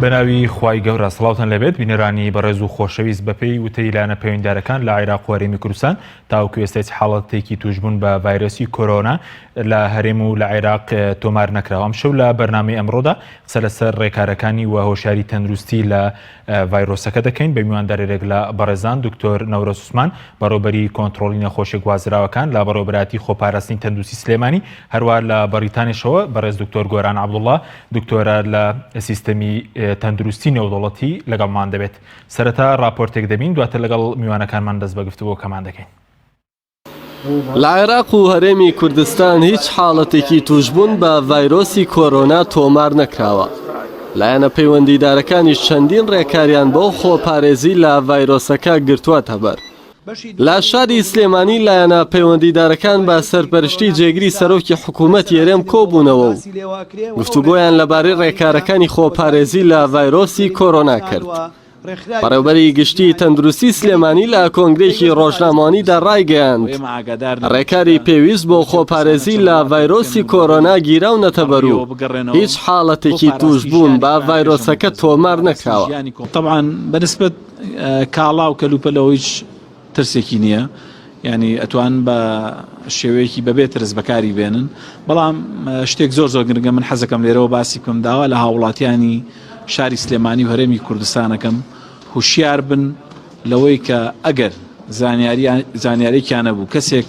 بەناوی خوای گەورە سڵاوتان لێبێت بینەرانی بەڕێز و خۆشەویست بەپێی وتەی لایەنە پەیوەندیدارەکان لە عێراق و هەرێمی کوردستان تاوەکو ئێستا هیچ حاڵەتێکی توشبوون بە ڤایرۆسی کۆرۆنا لە هەرێم و لە عێراق تۆمار نەکراوە ئەمشەو لە بەرنامەی ئەمڕۆدا قسە لەسەر ڕێکارەکانی و هۆشیاری تەندروستی لە ڤایرۆسەکە دەکەین بە میواندارێک لە بەڕێزان دکتۆر نەورۆز عوسمان بەڕێوبەری کۆنترۆڵی نەخۆشیە گوازراوەکان لە بەڕێوبەرایەتی خۆپاراستنی تەندروستی سلێمانی هەروە لە بەڕیتانیشەوە بەڕێز دکتۆر گۆران عەبدوڵڵا دکتۆرە لە سیستەمی تەندروستی نێودەوڵەتی لەگەڵمان دەبێت سەرەتا راپۆرتێک دەبین دواتر لەگەڵ میوانەکانمان دەست بە گفتوگۆکەمان دەکەین. لە عێراق و هەرێمی کوردستان هیچ حاڵەتێکی تووشبوون بە ڤایرۆسی کۆرۆنا تۆمار نەکراوە. لایەنە پەیوەندیدارەکانیش چەندین ڕێکاریان بۆ خۆپارێزی لە ڤایرۆسەکە گرتووەتەبەر. لە شاری سلێمانی لایەنە پەیوەندیدارەکان بە سەرپەرشتی جێگری سەرۆکی حکوومەتی هەرێم کۆبوونەوە و گفتوگۆیان لەبارەی ڕێکارەکانی خۆپارێزی لە ڤایرۆسی کۆرۆنا کرد. بەڕێوبەری گشتی تەندروستی سلێمانی لە کۆنگرێکی ڕۆژنامەوانیدا ڕایگەیاند، ڕێکاری پێویست بۆ خۆپارێزی لە ڤایرۆسی کۆرۆنا گیراونەتەبەر و هیچ حاڵەتێکی تووشبوون بە ڤایرۆسەکە تۆمار نەکراوە. کاڵا و کەلوپەلەوە هیچ ترسێکی نییە یعنی ئەتوان بە شێوەیەکی بەبێ ترس بەکاری بێنن بەڵام شتێک زۆر زۆر گرنگە من حەزەکەم لێرەوە باسی بکەم داوا لە هاوڵاتیانی شاری سلێمانی و هەرێمی کوردستانەکەم هوشیار بن لەوەی کە ئەگەر زانیارییان نەبوو کەسێک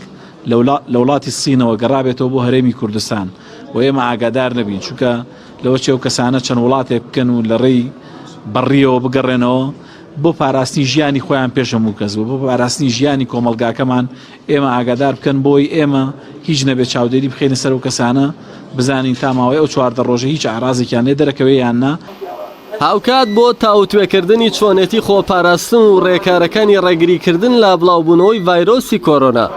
لە وڵاتی سینەوە گەڕابێتەوە بۆ هەرێمی کوردستان و ئێمە ئاگادار نەبین چونکە لەوە چێ و کەسانە چەند وڵاتێک بکەن و لە ڕێی بەڕیەوە بگەڕێنەوە بۆ پاراستنی ژیانی خۆیان پێش هەموو کەس و بۆ پاراستنی ژیانی کۆمەڵگاکەمان ئێمە ئاگادار بکەن بۆی ئێمە هیچ نەبێت چاودێری بخەینە سەر ئەو کەسانە بزانین تا ماوەی ئەو 14 ڕۆژە هیچ ئارازێکیان لێ دەرەکەوێ یان نا. هاوکات بۆ تاوتوێکردنی چۆنێتی خۆپاراستن و ڕێکارەکانی ڕێگریکردن لە بڵاوبوونەوەی ڤایرۆسی کۆرۆنا،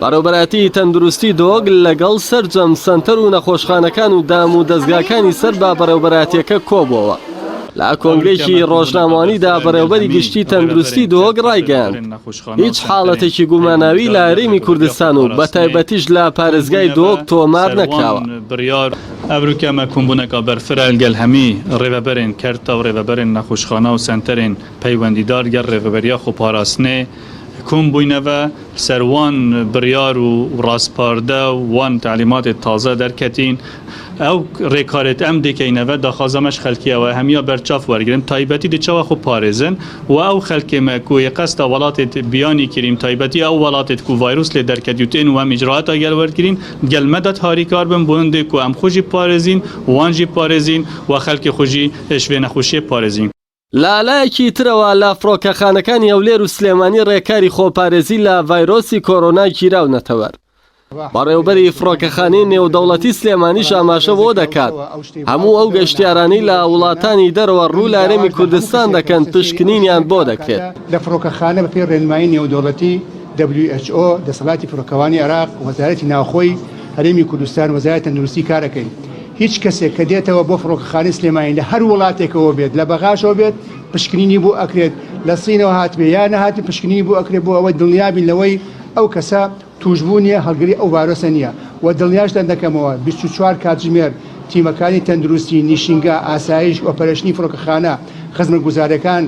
بەڕێوبەرایەتی تەندروستی دهۆک لەگەڵ سەرجەم سەنتەر و نەخۆشخانەکان و دام و دەزگاکانی سەر بە بەڕێوبەرایەتیەکە کۆبووەوە. لە کۆنگرەیەکی ڕۆژنامەوانیدا بەڕێوبەری گشتی تەندروستی دهۆک ڕایگەیاند، هیچ حاڵەتێکی گوماناوی لە هەرێمی کوردستان و بەتایبەتیش لە پارێزگای دهۆک تۆمار نەکراوە. سەر وان بڕیار و ڕاسپاردە و وان تەعلیماتێ تازە دەرکەتین ئەو ڕێکارێت ئەم دێکەینەڤە داخوازا مەش خەلکی ئەوە هەمیا بەرچاف وەرگرن تایبەتی دە چاوە خو پارێزن و ئەو خەلکێ مە کو یە قەسدا وەڵاتێت بیانی کریم تایبەتی ئەو وەڵاتێت کو ڤایروس لێ دەرکەتی و تێن و ئەم ئیجرائاتا گەل وەرگرین گەل مە دەت هاریکار بن بۆ هندێ کو ئەم خو ژی پارێزین وان ژی پارێزین و خەلکێ خو ژی ئش ڤێ نەخوشیێ پارێزین. لە لایەکی ترەوە لە فڕۆکەخانەکانی هەولێر و سلێمانی ڕێکاری خۆپارێزی لە ڤایرۆسی کۆرۆنا گیراونەتەبەر. بەڕێوبەری فڕۆکەخانەی نێودەوڵەتی سلێمانیش ئاماژە بەوە دەکات، هەموو ئەو گەشتیارانەی لە وڵاتانی دەرەوە ڕوو لە هەرێمی کوردستان دەکەن پشکنینیان بۆ دەکرێت. لە فڕۆکەخانە بەپێی ڕێنمایی نێودەوڵەتی WHO، دەسەڵاتی فڕۆکەوانی عێراق، وەزارەتی ناوخۆی هەرێمی کوردستان، وەزارەتی تەندروستی کارەکەین. هیچ کەسێک کە دێتەوە بۆ فڕۆکەخانەی سلێمانی لە هەر وڵاتێکەوە بێت لە بەغاشەوە بێت پشکنینی بۆ ئەکرێت لە سینەوە هاتبێ یا نەهاتبێ پشکنینی بۆ ئەکرێت بۆ ئەوەی دڵنیابین لەوەی ئەو کەسە تووشبوو نییە هەڵگری ئەو ڤایرۆسە نییە و دڵنیاشتان دەکەمەوە 24 کاتژمێر تیمەکانی تەندروستی نیشینگە ئاسایش ئۆپەرەشنی فڕۆکەخانە خزمەتگوزاریەکان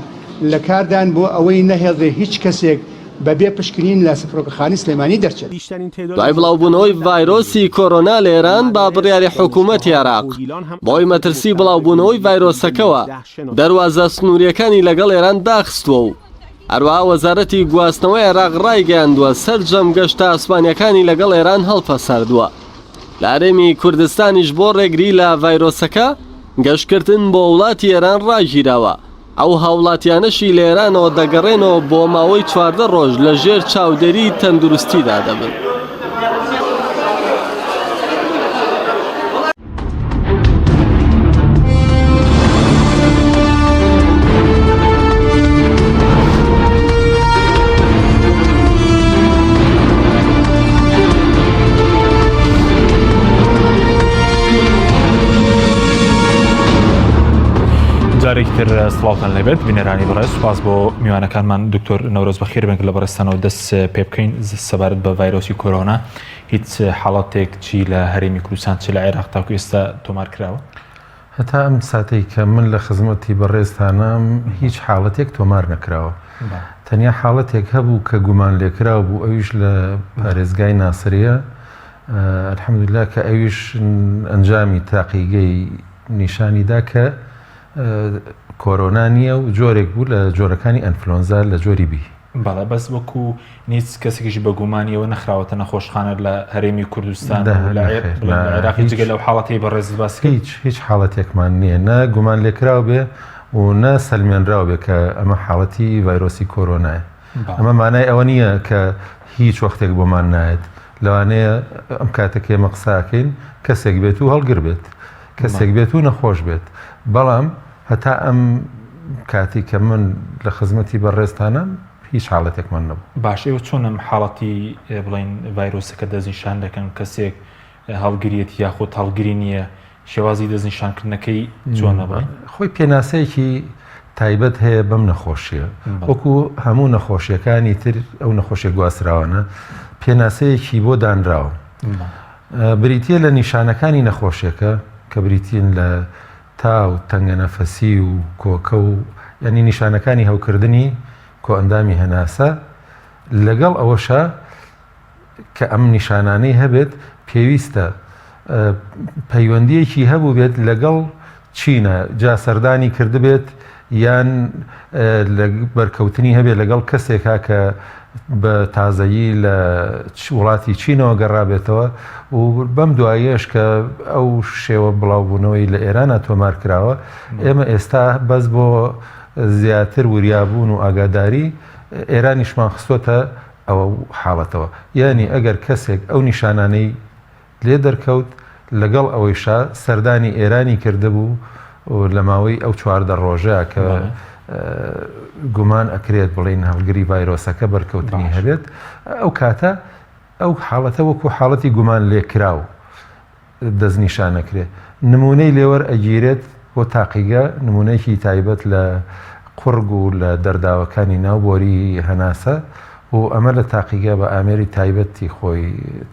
لە کاردان بۆ ئەوەی نەهێڵرێ هیچ کەسێک بەبێ پشکنین لە فڕۆکەخانەی سلێمانی دەرچێت. دوای بڵاوبوونەوەی ڤایرۆسی کۆرۆنا لە ئێران بە بڕیاری حکوومەتی عێراق، بەهۆی مەترسی بڵاوبوونەوەی ڤایرۆسەکەوە دەروازە سنوورییەکانی لەگەڵ ئێران داخستووە و هەروەها وەزارەتی گواستنەوەی عێراق ڕایگەیاندووە سەرجەم گەشتە ئاسمانییەکانی لەگەڵ ئێران هەڵپەساردووە. لە هەرێمی کوردستانیش بۆ ڕێگری لە ڤایرۆسەکە گەشتکردن بۆ وڵاتی ئێران ڕاگیراوە. ئەو هاوڵاتیانەشی لە ئێرانەوە دەگەڕێنەوە بۆ ماوەی 14 ڕۆژ لە ژێر چاودێری تەندروستیدا دەبن. جارێکی تر سڵاوتان لێبێت بینەرانی بەڕێز سوپاس بۆ میوانەکانمان دکتۆر نەورۆز بەخێر بێن لە بەڕێزتانەوە دەست پێ بکەین سەبارەت بە ڤایرۆسی کۆرۆنا هیچ حاڵەتێک چی لە هەرێمی کوردستان چ لە عێراق تاکو ئێستا تۆمار کراوە؟ هەتا ئەم ساتەی کە من لە خزمەتی بەڕێزتانام هیچ حاڵەتێک تۆمار نەکراوە. تەنیا حاڵەتێک هەبوو کە گومان لێکراو بوو ئەویش لە پارێزگای ناسریە الحمدلله کە ئەویش ئەنجامی تاقیگەی نیشانی دا کە کۆرۆنا نییە و جۆرێک بوو لە جۆرەکانی ئەنفلۆنزا لە جۆری بی. بەڵێ بەس وەکو نیچ کەسێکیش بە گومانیەوە نەخراوەتە نەخۆشخانە لە هەرێمی کوردستان و لە عێراقی جگە لەو حاڵەتەی بەڕێزت باس کرد؟ هیچ هیچ حاڵەتێکمان نییە نە گومان لێکراو بێ و نە سەلمێنراو بێ کە ئەمە حاڵەتی ڤایرۆسی کۆرۆنایە. ئەمە مانای ئەوە نییە کە هیچ وەختێک بۆمان نایەت لەوانەیە ئەم کاتە کە ئێمە قسە ئەکەین کەسێک بێت و هەڵگر بێت کەسێک بێت و نەخۆش بێت بەڵام هەتا ئەم کاتی کە من لە خزمەتی بەڕێزتانام هیچ حاڵەتێکمان نەبوو. باش ئێوە چۆن ئەم حاڵەتی بڵێین ڤایرۆسەکە دەستنیشان دەکەن کەسێک هەڵگریەتی یاخود هەڵگری نییە شێوازی دەستنیشانکردنەکەی چۆنە بڵێین؟ خۆی پێناسەیەکی تایبەت هەیە بەم نەخۆشیە وەکو هەموو نەخۆشیەکانی تر ئەو نەخۆشیە گواستراوانە پێناسەیەکی بۆ دانراوە بریتە لە نیشانەکانی نەخۆشیەکە کە بریتین لە تا و تەنگەنەفەسی و کۆکە و یعنی نیشانەکانی هەوکردنی کۆئەندامی هەناسە لەگەڵ ئەوەشا کە ئەم نیشانانەی هەبێت پێویستە پەیوەندیەکی هەبووبێت لەگەڵ چینە جا سەردانی کردبێت یان بەرکەوتنی هەبێت لەگەڵ کەسێکا کە بە تازەیی لە وڵاتی چینەوە گەڕابێتەوە و بەم دواییەش کە ئەو شێوە بڵاوبوونەوەی لە ئێرانە تۆمار کراوە ئێمە ئێستا بەس بۆ زیاتر وریابوون و ئاگاداری ئێرانیشمان خستۆتە ئەو حاڵەتەوە یانی ئەگەر کەسێک ئەو نیشانانەی لێ دەرکەوت لەگەڵ ئەوەیشا سەردانی ئێرانی کردبوو و لە ماوەی ئەو 14 ڕۆژە کە گومان ئەکرێت بڵین هەڵگری ڤایرۆسەکە بەرکەوتنی هەبێت ئەو کاتە ئەو حاڵەتە وەکو حاڵەتی گومان لێکراو دەستنیشان ئەکرێ نموونەی لێ وەرئەگیرێت بۆ تاقیگە، نموونەیەکی تایبەت لە قوڕگ و لە دەرداوەکانی ناو بۆری هەناسە و ئەمە لە تاقیگە بە ئامێری تایبەتی خۆی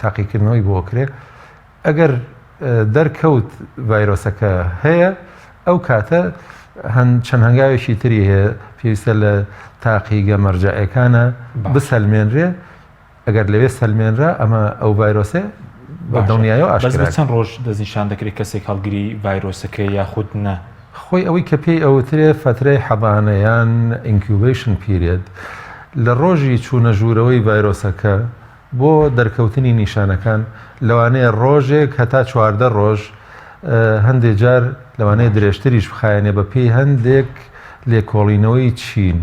تاقیکردنەوەی بۆ ئەکرێ ئەگەر دەرکەوت ڤایرۆسەکە هەیە ئەو کاتە چەند هەنگاوێکی تری هەیە پێویستە لە تاقیگە مەرجەعەکانە بسەلمێنرێ ئەگەر لەوێ سەلمێنرا ئەمە ئەو ڤایرۆسەیە بە دڵنیایەوە ئاشکرا بەس بە چەند ڕۆژ دەستنیشان دەکرێت کەسێک هەڵگری ڤایرۆسەکەیە یاخود نا؟ خۆی ئەوەی کە پێی ئەوترێ فەترەی حەضانە یان Incubation Period لە ڕۆژی چوونە ژوورەوەی ڤایرۆسەکە بۆ دەرکەوتنی نیشانەکان لەوانەیە ڕۆژێک هەتا 14 ڕۆژ هەندێک جار لەوانەیە درێژتریش بخایەنێ بە پێی هەندێک لێکۆڵینەوەی چین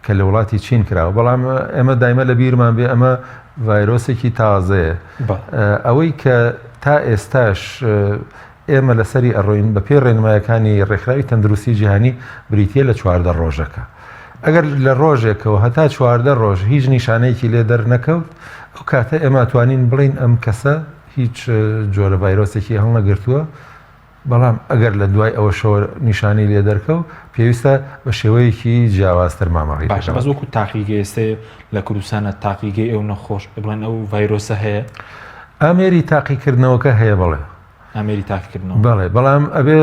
کە لە وڵاتی چین کراوە بەڵام ئێمە دایمە لە بیرمان بێ ئەمە ڤایرۆسێکی تازەیە ئەوەی کە تا ئێستاش ئێمە لەسەری ئەڕۆین بە پێی ڕێنمایەکانی ڕێکخراوی تەندروستی جیهانی بریتە لە 14 ڕۆژەکە ئەگەر لە ڕۆژێکەوە هەتا 14 ڕۆژ هیچ نیشانەیەکی لێ دەرنەکەوت ئەو کاتە ئێمە توانین بڵین ئەم کەسە هیچ جۆرە ڤایرۆسێکی هەڵنەگرتووە بەڵام ئەگەر لە دوای ئەوەشەوە نیشانەی لێ دەرکەوت، پێویستە بە شێوەیەکی جیاوازتر مامەڵەی باشە لەگەڵ بەس بکرێت. وەکو تاقیگە ئێستێ لە کوردستانە تاقیگەی ئەو نەخۆش بڵێن ئەو ڤایرۆسە هەیە؟ ئامێری تاقیکردنەوەکە هەیە بەڵێ. ئامێری تاقیکردنەوە. بەڵێ بەڵام ئەبێ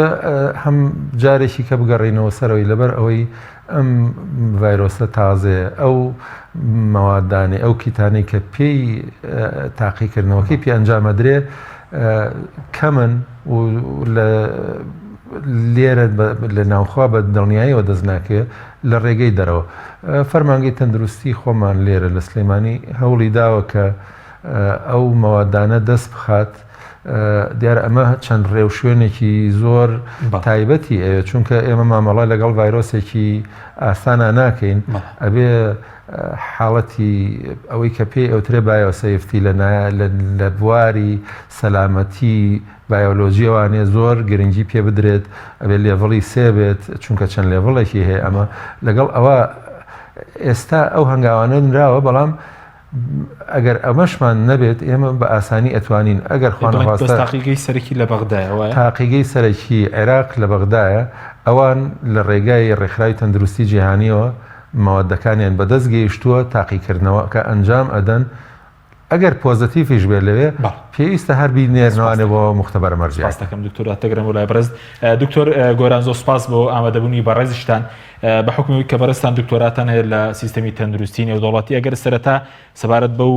هەم جارێکی کە بگەڕێینەوە سەرەوەی لەبەر ئەوەی ئەم ڤایرۆسە تازەیە ئەو مەوادانەی ئەو کیتانەی کە پێی تاقیکردنەوەکەی پێ ئەنجامەدرێ کەمن و لە لێرە لە ناوخوا بە دڵنیاییەوە دەست ناکەوێت لە ڕێگەی دەرەوە فەرمانگەی تەندروستی خۆمان لێرە لە سلێمانی هەوڵی داوە کە ئەو مەوادانە دەست بخات دیارە ئەمە چەند ڕێوشوێنێکی زۆر تایبەتی ئەوێت چونکە ئێمە مامەڵە لەگەڵ ڤایرۆسێکی ئاسانە ناکەین ئەبێ حاڵەتی ئەوەی کە پێی ئەوترێ biosafety لە بواری سەلامەتی بایۆلۆجیەوانێ زۆر گرنگی پێ بدرێت ئەبێ level ی سێ بێت چونکە چەند level ێکی هەیە ئەمە لەگەڵ ئەوە ئێستا ئەو هەنگاوانە نراوە بەڵام ئەگەر ئەمەشمان نەبێت ئێمە بە ئاسانی ئەتوانین ئەگەر خوانەخواستە تاقیگەی سەرەکی لە بەغدایە وایە؟ تاقیگەی سەرەکی عێراق لە بەغدایە ئەوان لە ڕێگای ڕێکخراوی تەندروستی جیهانیەوە مەوادەکانیان بەدەست گەیشتووە تاقیکردنەوەکە ئەنجام ئەدەن. ئەگەر پۆزەتیڤیش بێت لەوێ پێویستە هەر بینێرنەوانێ بۆ موختەبەرە مەرجیعەکە. سپاست دەکەم دکتۆر دادتەگرم بۆ لای بەڕێز دکتۆر گۆران زۆر سپاس بۆ ئامادەبوونی بەڕێزیشتان بە حوکمی ئەوەی کە بەڕێزتان دکتۆراتان هەیە لە سیستەمی تەندروستی نێودەوڵەتی ئەگەر سەرەتا سەبارەت بەو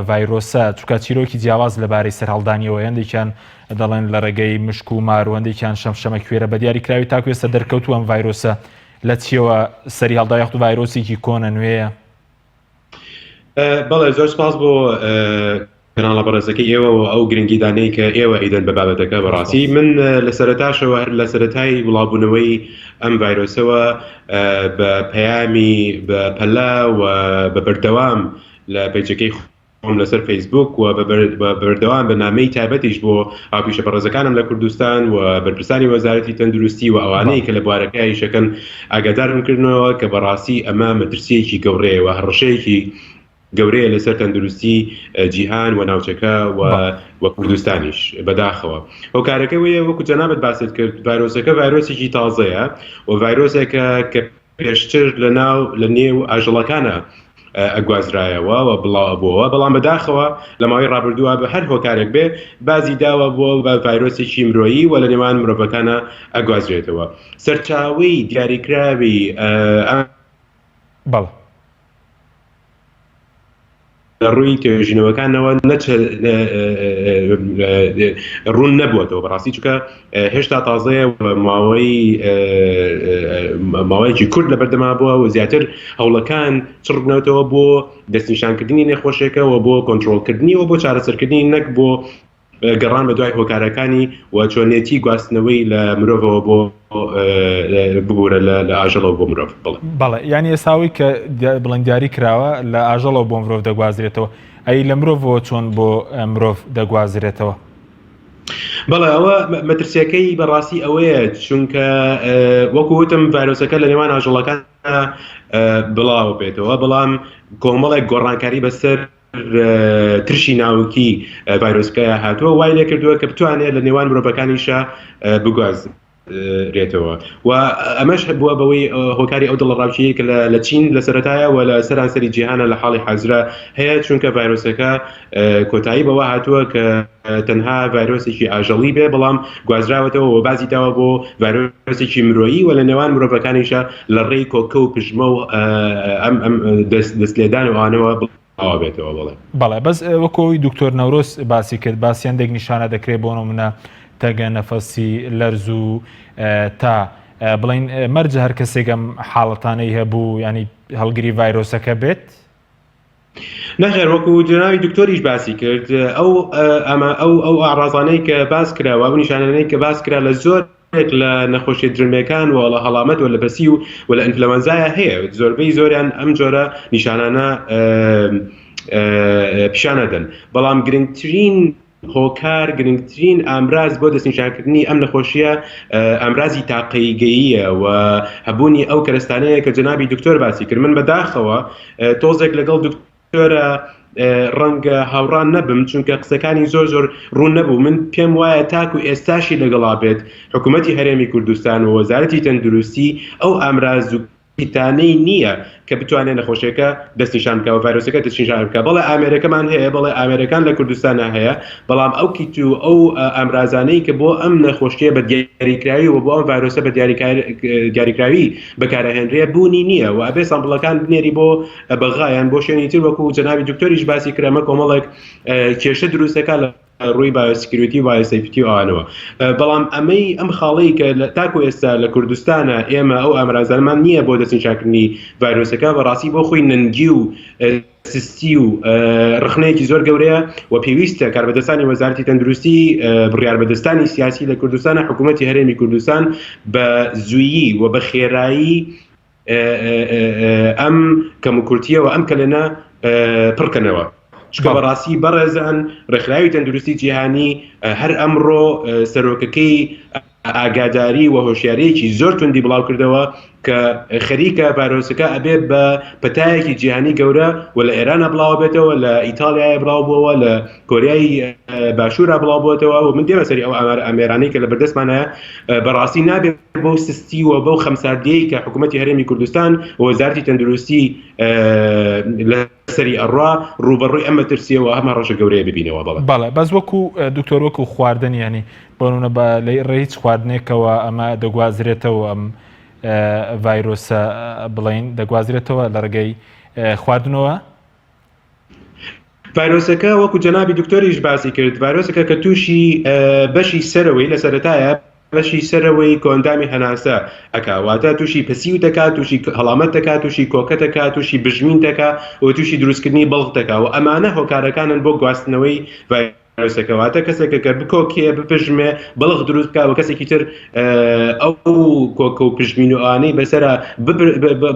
ڤایرۆسە چونکە چیرۆکی جیاواز لەبارەی سەرهەڵدانیەوە هەندێکیان دەڵێن لە ڕێگەی مشک و مار و هەندێکیان شەمشەمە کوێرە بە دیاریکراوی تاکو ئێستا دەرکەوتووە ئەم ڤایرۆسە لە چیەوە سەری هەڵدا یاخود ڤایرۆسێکی کۆنە نوێیە؟ بەڵێ زۆر سپاس بۆ کەناڵە بەڕێزەکەی ئێوە و ئەو گرنگیدانەی کە ئێوە ئیدەن بە بابەتەکە بەڕاستی من لە سەرەتاشەوە هەر لە سەرەتای بڵاوبوونەوەی ئەم ڤایرۆسەوە بە پەیامی بە پەلە و بە بەردەوام لە پەیجەکەی خۆم لەسەر فەیسبوک و بە بەردەوام بە نامەی تایبەتیش بۆ هاوپیشە بەڕێزەکانم لە کوردستان و بەرپرسانی وەزارەتی تەندروستی و ئەوانەی کە لە بوارەکە ئیشەکەن ئاگادارم کردنەوە کە بەڕاستی ئەمە مەترسیەکی گەورەیە و هەڕەشەیەکی گەورەیە لەسەر تەندروستی جیهان و ناوچەکە و و کوردستانیش بەداخەوە هۆکارەکە وەیە وەکو جەنابت باست کرد ڤایرۆسەکە ڤایرۆسێکی تازەیە و ڤایرۆسێکە کە پێشتر لە ناو لە نێو ئاژەڵەکانە ئەگوازرایەوە و بڵاو ئەبووەوە بەڵام بەداخەوە لە ماوەی ڕابردووە بە هەر هۆکارێک بێ بازی داوە بۆ بە ڤایرۆسێکی مرۆیی و لە نێوان مرۆڤەکانە ئەگوازرێتەوە سەرچاوەی دیاریکراوی ئەم بەڵێ. لە ڕووی توێژینەوەکانەوە ڕوون نەبووەتەوە بەڕاستی چونکە هێشتا تازەیە ماوەی ماوەیەکی کورت لە بەردەما بووە و زیاتر هەوڵەکان چڕبنەوەتەوە بۆ دەستنیشانکردنی نەخۆشیەکە و بۆ کۆنترۆڵکردنی و بۆ چارەسەرکردنی نەک بۆ گەڕان بە دوای هۆکارەکانی و چۆنێتی گواستنەوەی لە مرۆڤەوە بۆ ببورە لە ئاژەڵەوە بۆ مرۆڤ. بەڵێ. بەڵێ یانی ئێستا ئەوەی کە بڵێن دیاری کراوە لە ئاژەڵەوە بۆ مرۆڤ دەگوازرێتەوە ئەی لە مرۆڤەوە چۆن بۆ مرۆڤ دەگوازرێتەوە؟ بەڵێ ئەوە مەترسیەکەی بەڕاستی ئەوەیە چونکە وەکو وتم ڤایرۆسەکە لە نێوان ئاژەڵەکان بڵاو بێتەوە بەڵام کۆمەڵێک گۆڕانکاری بەسەر ترشی ناوکی ڤایرۆسەکە هاتووە وای لێکردووە کە بتوانێت لە نێوان مرۆڤەکانیشە بگوازرێتەوە و ئەمەش بووە بەوەی هۆکاری ئەو دڵەڕاوکیەی کە لە چین لە سەرەتایە و لە سەرانسەری جیهانە لە حاڵی حازرە هەیە چونکە ڤایرۆسەکە کۆتایی بەوە هاتووە کە تەنها ڤایرۆسێکی ئاژەڵی بێ بەڵام گوازراوەتەوە و بازی داوە بۆ ڤایرۆسێکی مرۆیی و لە نێوان مرۆڤەکانیشە لە ڕێی کۆکە و پژمە و ئەم ئەم دەست لێدان و ئەوانەوە بڵاو بێتەوە بەڵێ. بەڵێ بەس وەکو ئەوەی دکتۆر نەورۆز باسی کرد باسی هەندێک نیشانە دەکرێت بۆ نمونە تەگە نەفەسی لەرز و تا بڵین مەرجە هەر کەسێک ئەم حاڵەتانەی هەبوو ینی هەڵگری ڤایرۆسەکە بێت؟ نەخێر وەکو جەنابی دکتۆریش باسی کرد ئەو ئەمە ئەو ئەو ئاڕازانەی کە باس کراوە ئەو نیشانانەی کە باس کرا لە زۆر لە نەخۆشیە درمەکان و لە هەڵامەت و لە پەسی و و لە ئینفلەوەنزایە هەیە زۆربەی زۆریان ئەم جۆرە نیشانانە پیشانەدەن بەڵام گرنگترین هۆکار گرنگترین ئامراز بۆ دەستنیشانکردنی ئەم نەخۆشییە ئامرازی تاقیگەییە و هەبوونی ئەو کەرەستانەیە کە جەنابی دکتۆر باسی کرد من بەداخەوە تۆزێک لەگەڵ دکتۆرە ڕەنگە هاوڕان نەبم چونکە قسەکانی زۆر زۆر ڕوون نەبوو من پێم وایە تاکو ئێستاشی لەگەڵا بێت حکوومەتی هەرێمی کوردستان و وەزارەتی تەندروستی ئەو ئامراز و کیتانەی نییە کە بتوانێت نەخۆشیەکە دەستنیشان بکە و ڤایرۆسەکە دەستنیشان بکە بەڵێ ئامێرەکەمان هەیە بەڵێ ئامێرەکان لە کوردستانە هەیە بەڵام ئەو کیت و ئەو ئامرازانەی کە بۆ ئەم نەخۆشیە بە دیاریکراوی و بۆ ئەم ڤایرۆسە بە دیاریکراوی بەکارەهێنرێ بوونی نییە و ئەبێ سامپڵەکان بنێری بۆ بەغا یان بۆ شوێنی تر وەکو جەنابی دکتۆریش باسی کرد ئەمە کۆمەڵێک کێشە دروستەکە لە ڕووی biosecurity و biosafety و ئەوانەوە بەڵام ئەمەی ئەم خاڵەی کە تاکو ئێستا لە کوردستانە ئێمە ئەو ئامرازانمان نییە بۆ دەستنیشانکردنی ڤایرۆسەکە بەڕاستی بۆ خۆی نەنگی و سستی و ڕخنەیەکی زۆر گەورەیە و پێویستە کاربەدەستانی وەزارەتی تەندروستی بڕیاربەدەستانی سیاسی لە کوردستانە حکوومەتی هەرێمی کوردستان بە زوویی و بە خێرایی ئەم کەموکورتییە و ئەم کەلێنە پڕکەنەوە چونکە بەڕاستی بەڕێزان ڕێکخراوی تەندروستی جیهانی هەر ئەمڕۆ سەرۆکەکەی ئاگاداری و هۆشیاریەکی زۆر توندی بڵاو کردەوە کە خەریکە ڤایرۆسەکە ئەبێ بە پەتایەکی جیهانی گەورە و لە ئێرانە بڵاوە بێتەوە لە ئیتالیایە بڵاو بووەوە لە کۆریای باشوورە بڵاو بووەتەوە و من دێمە سەری ئەو ئامار ئامێرانەی کە لە بەردەستمانە بەڕاستی نابێت بەو سستی و بەو خەمساردیەی کە حکوومەتی هەرێمی کوردستان و وەزارەتی تەندروستی لە سەری ئەڕا ڕووبەڕووی ئەم مەترسییە و ئەم هەڕەشە گەورەیە ببینەوە. بەڵێ. بەڵێ بەس وەکو دکتۆر وەکو خواردن یانی بۆ نمونە بە لە ڕێی هیچ خواردنێکەوە ئەمە دەگوازرێتەوە ئەم ڤایرۆسە بڵین دەگوازرێتەوە لە ڕێگەی خواردنەوە؟ ڤایرۆسەکە وەکو جەنابی دکتۆریش باسی کرد ڤایرۆسەکە کە تووشی بەشی سەرەوەی لە سەرەتایە بەشی سەرەوەی کۆئەندامی هەناسە ئەکا واتە تووشی پەسیو دەکا تووشی هەڵامەت دەکا تووشی کۆکە دەکا تووشی بژمین دەکا و تووشی دروستکردنی بەڵغ دەکا و ئەمانە هۆکارەکانن بۆ گواستنەوەی ڤایرۆسەکە واتە کەسێکە کە بکۆکێ بپژمێ بەڵغ دروست بکا و کەسێکی تر ئەو کۆکە و پژمین و ئەوانەی بەسەرا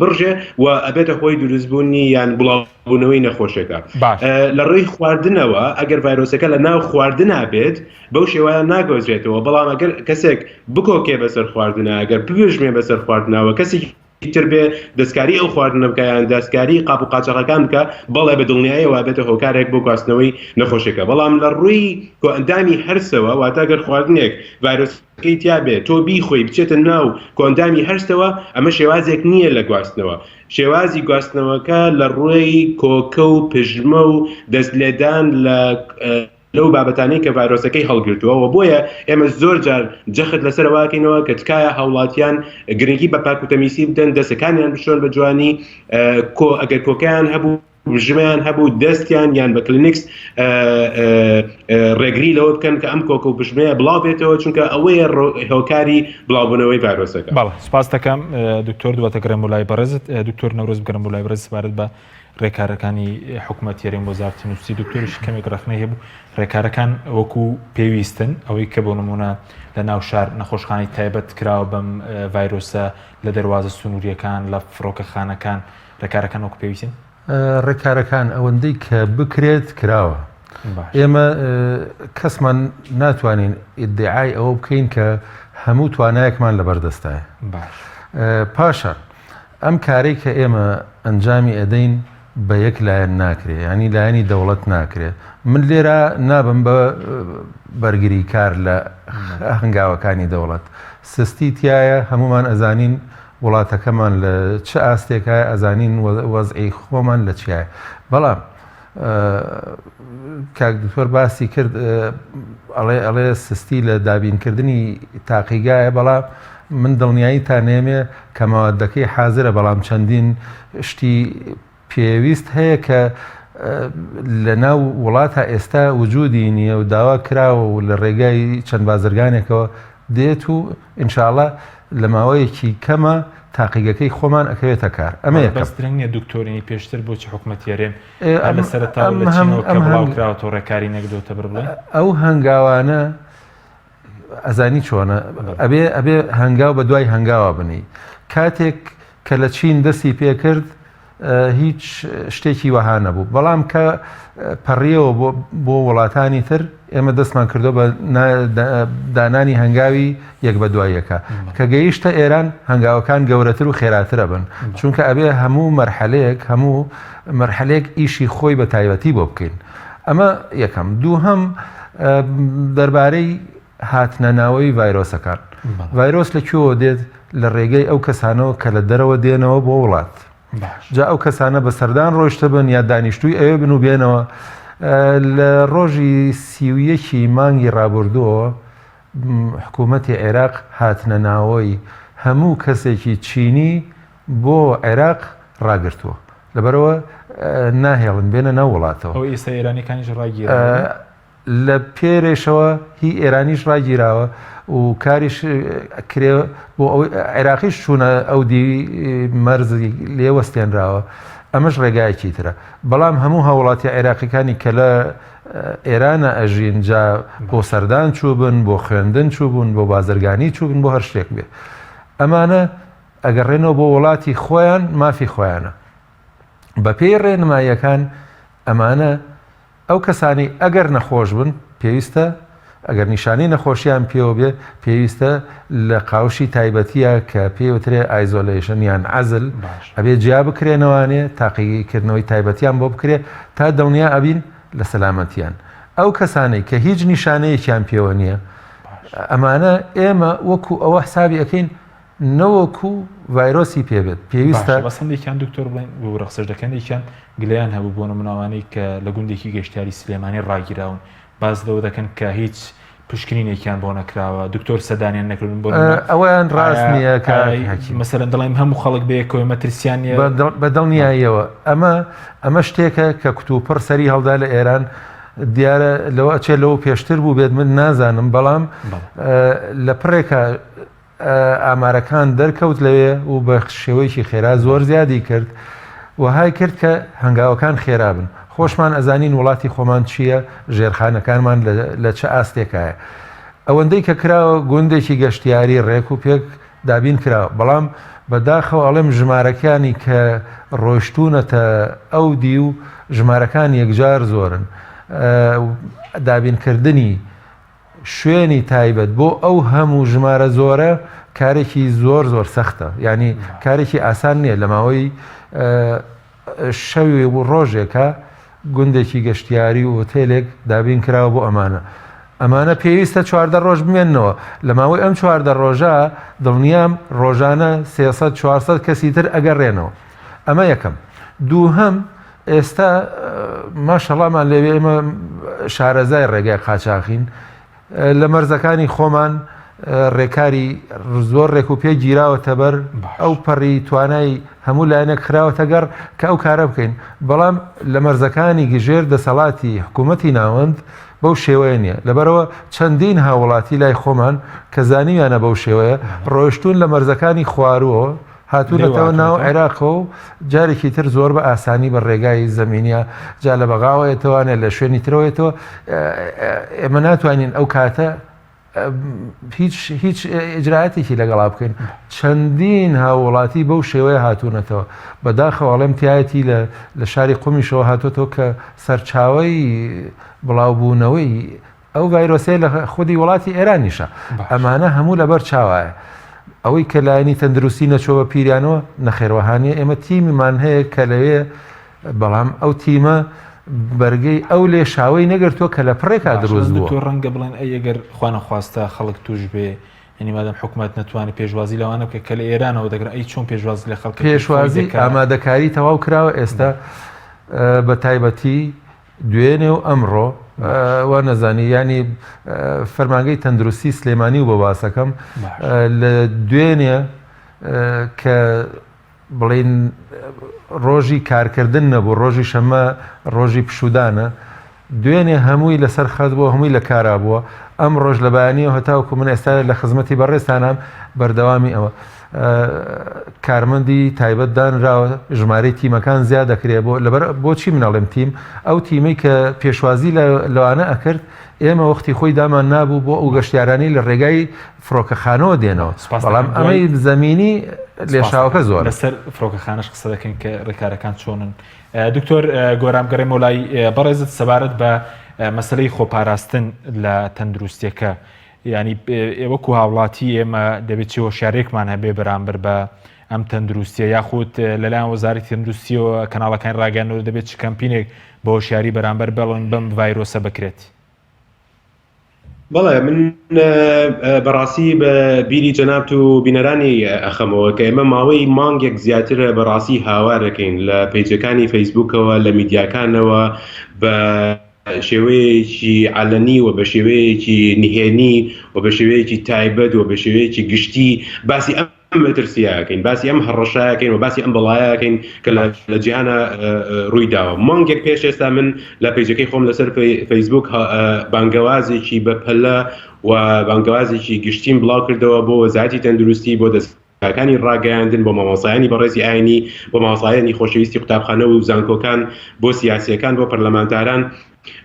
بڕژێ و ئەبێتە هۆی دروستبوونی یان بڵاوبوونەوەی نەخۆشیەکە باش لە ڕێی خواردنەوە ئەگەر ڤایرۆسەکە لە ناو خواردنا بێت بەو شێوەیە ناگۆزرێتەوە، بەڵام ئەگەر کەسێک بکۆکێ بەسەر خواردنا، ئەگەر ببژمێ بەسەر خواردنا و کەسێکی تر بێ دەستکاری ئەو خواردنە بکا یان دەستکاری قاپ و قاچاغەکان بکا، بەڵێ بە دڵنیاییەوە ئەبێتە هۆکارێک بۆ گواستنەوەی نەخۆشیەکە. بەڵام لە ڕووی کۆئەندامی هەرسەوە، واتە گەر خواردنێک ڤایرۆسەکەی تیا بێ، تۆ بیخۆی بچێتە ناو کۆئەندامی هەرسەوە، ئەمە شێوازێک نییە لە گواستنەوە. شێوازی گواستنەوەکە لە ڕووی کۆکە و پژمە و دەست لێدان لە لەو بابەتانەی کە ڤایرۆسەکەی هەڵگرتووە و بۆیە ئێمە زۆر جار جەخت لەسەر ئەوە ئەکەینەوە کە تکایە هاوڵاتیان گرنگی بە پاک و تەمیسی بدەن دەستەکانیان بشۆن بە جوانی کۆ ئەگەر کۆکەیان هەبوو ژمەیان هەبوو دەستیان یان بە کلینکس ڕێگری لەوە بکەن کە ئەم کۆکە و پژمەیە بڵاو بێتەوە چونکە ئەوەیە هۆکاری بڵاوبوونەوەی ڤایرۆسەکە. بەڵێ سپاس دەکەم دکتۆر دواتە گەڕێم بۆ لای بەڕێزت دکتۆر نەورۆز بگەڕێم بۆ لای بەڕێز سەبارەت بە ڕێکارەکانی حکومەتی هەرێم وەزارەتی نووسی دکتۆریش کەمێک ڕەخنەی هەبوو ڕێکارەکان وەکو پێویستن ئەوەی کە بۆ نمونە لە ناو شار نەخۆشخانەی تایبەت کراوە بەم ڤایرۆسە لە دەروازە سنووریەکان لە فڕۆکەخانەکان ڕێکارەکان وەکو پێویستن؟ ڕێکارەکان ئەوەندەی کە بکرێت کراوە ئێمە کەسمان ناتوانین ئیدعای ئەوە بکەین کە هەموو توانایەکمان لەبەردەستایە پاشان ئەم کارەی کە ئێمە ئەنجامی ئەدەین بە یەک لایەن ناکرێ یانی لایەنی دەوڵەت ناکرێ من لێرە نابم بە بەرگری کار لە هەنگاوەکانی دەوڵەت سستی تایە هەمومان ئەزانین وڵاتەکەمان لە چ ئاستێکایە ئەزانین وەزعی خۆمان لە چیایە بەڵام کاک دکتۆر باسی کرد ئەڵێ ئەڵێ سستی لە دابینکردنی تاقیگایە بەڵام من دڵنیایی تا نێمێ کە مەوادەکەی حازرە بەڵام چەندین شتی پێویست هەیە کە لە ناو وڵاتە ئێستا وجودی نییە و داوا کراوە و لە ڕێگای چەند بازرگانێکەوە دێت و ئینشاءاللە لە ماوەیەکی کەمە تاقیگەکەی خۆمان ئەکەوێتە کار ئەمە یەکەم. بەس درەنگ نیە دکتۆر یانی پێشتر بۆچی حکومەتی هەرێم هەر لە سەرەتاوە لە چینەوە کە بڵاو کراوەتەوە ڕێکاری نەگرتۆتە بەر بڵێن؟ ئەو هەنگاوانە ئەزانی چۆنە ئەبێ ئەبێ هەنگاو بە دوای هەنگاوە بنێی کاتێک کە لە چین دەستی پێکرد هیچ شتێکی وەها نەبوو بەڵام کە پەڕیەوە بۆ وڵاتانی تر ئێمە دەستمان کردو بە دانانی هەنگاوی یەک بە دوای یەکە کە گەیشتە ئێران هەنگاوەکان گەورەتر و خێراترە بن چونکە ئەبێ هەموو مەرحەلەیەک هەموو مەرحەلێک ئیشی خۆی بە تایبەتی بۆ بکەین ئەمە یەکەم دووهەم دەربارەی هاتنە ناوەی ڤایرۆسەکان. ڤایرۆس لە کوێوە دێت؟ لە ڕێگەی ئەو کەسانەوە کە لە دەرەوە دێنەوە بۆ وڵات. جا ئەو کەسانە بە سەردان ڕۆیشتبن یا دانیشتووی ئەوێ بن و بێنەوە. لە ڕۆژی 31 مانگی ڕابردووەوە حکوومەتی عێراق هاتنە ناوەی هەموو کەسێکی چینی بۆ عێراق ڕاگرتووە. لەبەرئەوە ناهێڵن بێنە ناو وڵاتەوە. ئەوەی ئێستا ئێرانیەکانیش ڕاگیراون. لە پێرێشەوە هی ئێرانیش ڕاگیراوە و کاریش کرێ بۆ ئەوەی عێراقیش چوونە ئەو دیوی مەرزی لێ وەستێنراوە ئەمەش ڕێگایەکی ترە بەڵام هەموو هاوڵاتی عێراقیەکانی کە لە ئێرانە ئەژین جا بۆ سەردان چووبن بۆ خوێندن چووبوون بۆ بازرگانی چووبن بۆ هەر شتێک بێ ئەمانە ئەگەڕێنەوە بۆ وڵاتی خۆیان مافی خۆیانە بەپێی ڕێنماییەکان ئەمانە ئەو کەسانەی ئەگەر نەخۆش بن پێویستە ئەگەر نیشانەی نەخۆشیان پێوە بێ پێویستە لە قاوشی تایبەتیە کە پێی وترێ isolation یان عەزل ئەبێ جیا بکرێنەوانێ تاقیکردنەوەی تایبەتیان بۆ بکرێ تا دڵنیا ئەبین لە سەلامەتیان. ئەو کەسانەی کە هیچ نیشانەیەکیان پێوە نییە ئەمانە ئێمە وەکو ئەوە حسابی ئەکەین نەوەکو ڤایرۆسی پێ بێت پێویستە. باشە بەس هەندێکیان دکتۆر بڵێن ببورە قسەش دەکەن هەندێکیان گلەیان هەبوو بۆ نمونە ئەوانەی کە لە گوندێکی گەشتیاری سلێمانی ڕاگیراون باس لەوە دەکەن کە هیچ پشکنینێکیان بۆ نەکراوە دکتۆر سەدانیان نەکردون بۆ نمونە ئەوەیان ڕاست نییە کاک حەکیم. مەسەلەن دەڵێم هەموو خەڵک بەیەکەوە مەترسیان نییە. بە دڵنیاییەوە ئەمە ئەمە شتێکە کە کتوپڕ سەری هەڵدا لە ئێران دیارە لەوە ئەچێت لەوە پێشتر بوو بێت من نازانم بەڵام لە پڕێکە ئامارەکان دەرکەوت لەوێ و بە شێوەیەکی خێرا زۆر زیادی کرد وەهای کرد کە هەنگاوەکان خێرا بن. خۆشمان ئەزانین وڵاتی خۆمان چییە، ژێرخانەکانمان لە چ ئاستێکایە. ئەوەندەی کە کراوە گوندێکی گەشتیاری ڕێک و پێک دابین کراوە، بەڵام بە داخەوە ئەڵێم ژمارەکانی کە ڕۆیشتوونەتە ئەو دیو ژمارەکان یەکجار زۆرن. دابینکردنی شوێنی تایبەت بۆ ئەو هەموو ژمارە زۆرە کارێکی زۆر زۆر سەختە یعنی کارێکی ئاسان نییە لە ماوەی شەوی و ڕۆژێکە گوندێکی گەشتیاری و هۆتێلێک دابین کراوە بۆ ئەمانە ئەمانە پێویستە چواردە ڕۆژ بمێنەوە لە ماوەی ئەم چواردە ڕۆژە دڵنیام ڕۆژانە 300 400 کەسی تر ئەگەڕێنەوە ئەمە یەکەم دووهەم ئێستا ماشەڵامان لێوێ ئێمە شارەزای ڕێگای قاچاخین لە مەرزەکانی خۆمان ڕێکاری زۆر ڕێک و پێ گیراوەتە بەر ئەو پەڕی توانای هەموو لایەنێک خراوەتە گەڕ کە ئەو کارە بکەین بەڵام لە مەرزەکانی گژێر دەسەڵاتی حکوومەتی ناوەند بەو شێوەیە نییە لەبەرەوە چەندین هاوڵاتی لای خۆمان کە زانیویانە بەو شێوەیە ڕۆشتون لە مەرزەکانی خوارووە هاتوونەتەوە ناو عێراقەوە و جارێکی تر زۆر بە ئاسانی بە ڕێگای زەمینیە جا لە بەغاوە یەتەوانێ لە شوێنی ترەوە یەتەوە ئێمە ناتوانین ئەو کاتە هیچ هیچ ئیجراتێکی لەگەڵا بکەین چەندین هاووڵاتی بەو شێوەیە هاتوونەتەوە بەداخەوە ئەڵێم تایەتی لە لە شاری قومیشەوە هاتووەتەوە کە سەرچاوەی بڵاوبوونەوەی ئەو ڤایرۆسەیە لە خودی وڵاتی ئێرانیشە ئەمانە هەموو لەبەر چاوایە ئەوەی کە لایەنی تەندروستی نەچووە بە پیریانەوە نەخێروەهانیە ئێمە تیمیمان هەیە کە لەوێ بەڵام ئەو تیمە بەرگەی ئەو لێشاوەی نەگرتووە کە لە پڕێکا دروست بووە. تۆ ڕەنگە بڵێن ئەی ئەگەر خوانەخواستە خەڵک توش بێ یعنی مادەم حکومەت نەتوانێت پێشوازی لەوانە بکە کە لە ئێرانەوە دەگرن ئەی چۆن پێشوازی لە خەڵک پێشوازی ئامادەکاری تەواو کراوە ئێستا بە تایبەتی دوێنێ و ئەمڕۆ وا نەزانی ینی فەرمانگەی تەندروستی سلێمانی و بە باسەکەم لە دوێنێ کە بڵین ڕۆژی کارکردن نەبوو ڕۆژی شەمە ڕۆژی پشودانە دوێنێ هەمووی لەسەر خەت بووە هەمووی لە کارا بووە ئەم ڕۆژ لە بەیانیەوە هەتاوکو من ئێستا لە خزمەتی بەڕێزتانام بەردەوامی ئەوە کارمەندی تایبەت دانراوە ژمارەی تیمەکان زیاد دەکرێت بۆ لەبەر بۆچی من ئەڵێم تیم ئەو تیمەی کە پێشوازی لەوانە ئەکرد ئێمە وەختی خۆی دامان نابوو بۆ ئەو گەشتیارانی لە ڕێگای فڕۆکەخانەوە دێنەوە بەڵام ئەمەی زەمینی لێشاوەکە زۆر لەسەر فڕۆکەخانەش قسە دەکەین کە ڕێکارەکان چۆنن دکتۆر گۆرام گەڕێمەوە لای بەڕێزت سەبارەت بە مەسلەی خۆپاراستن لە تەندروستیەکە ینی وەکو هاوڵاتی ئێمە دەبێت چی هۆشیارێکمان هەبێ بەرامبەر بە ئەم تەندروستیە یاخود لەلایەن وەزارەتی تەندروستیەوە کەناڵەکانی ڕاگەیاندنەوە دەبێت چ کەمپینێک بە هۆشیاری بەرامبەر بەڵێن بەم ڤایرۆسە بکرێت؟ بەڵێ من بەڕاستی بە بیری جەنابت و بینەرانی ئەخەمەوە کە ئێمە ماوەی مانگێک زیاترە بەڕاستی هاوارەکەین لە پەیجەکانی فەیسبوکەوە لە میدیاکانەوە بە شێوەیەکی عەلەنی و بە شێوەیەکی نهێنی و بە شێوەیەکی تایبەت و بە شێوەیەکی گشتی باسی ئەم مەترسیە ئەکەین، باسی ئەم هەڕەشە ئەکەین و باسی ئەم بەڵایە ئەکەین کە لە جیهانا ڕووی داوە. مانگێک پێش ئێستا من لە پەیجەکەی خۆم لەسەر فەیسبوک بانگەوازێکی بەپەلە و بانگەوازێکی گشتیم بڵاو کردەوە بۆ وەزارەتی تەندروستی، بۆ دەزگاکانی ڕاگەیاندن، بۆ مامۆستایانی بەڕێزی ئاینی، بۆ مامۆستایانی خۆشەویستی قوتابخانە و زانکۆکان، بۆ سیاسییەکان، بۆ پەرلەمانتاران،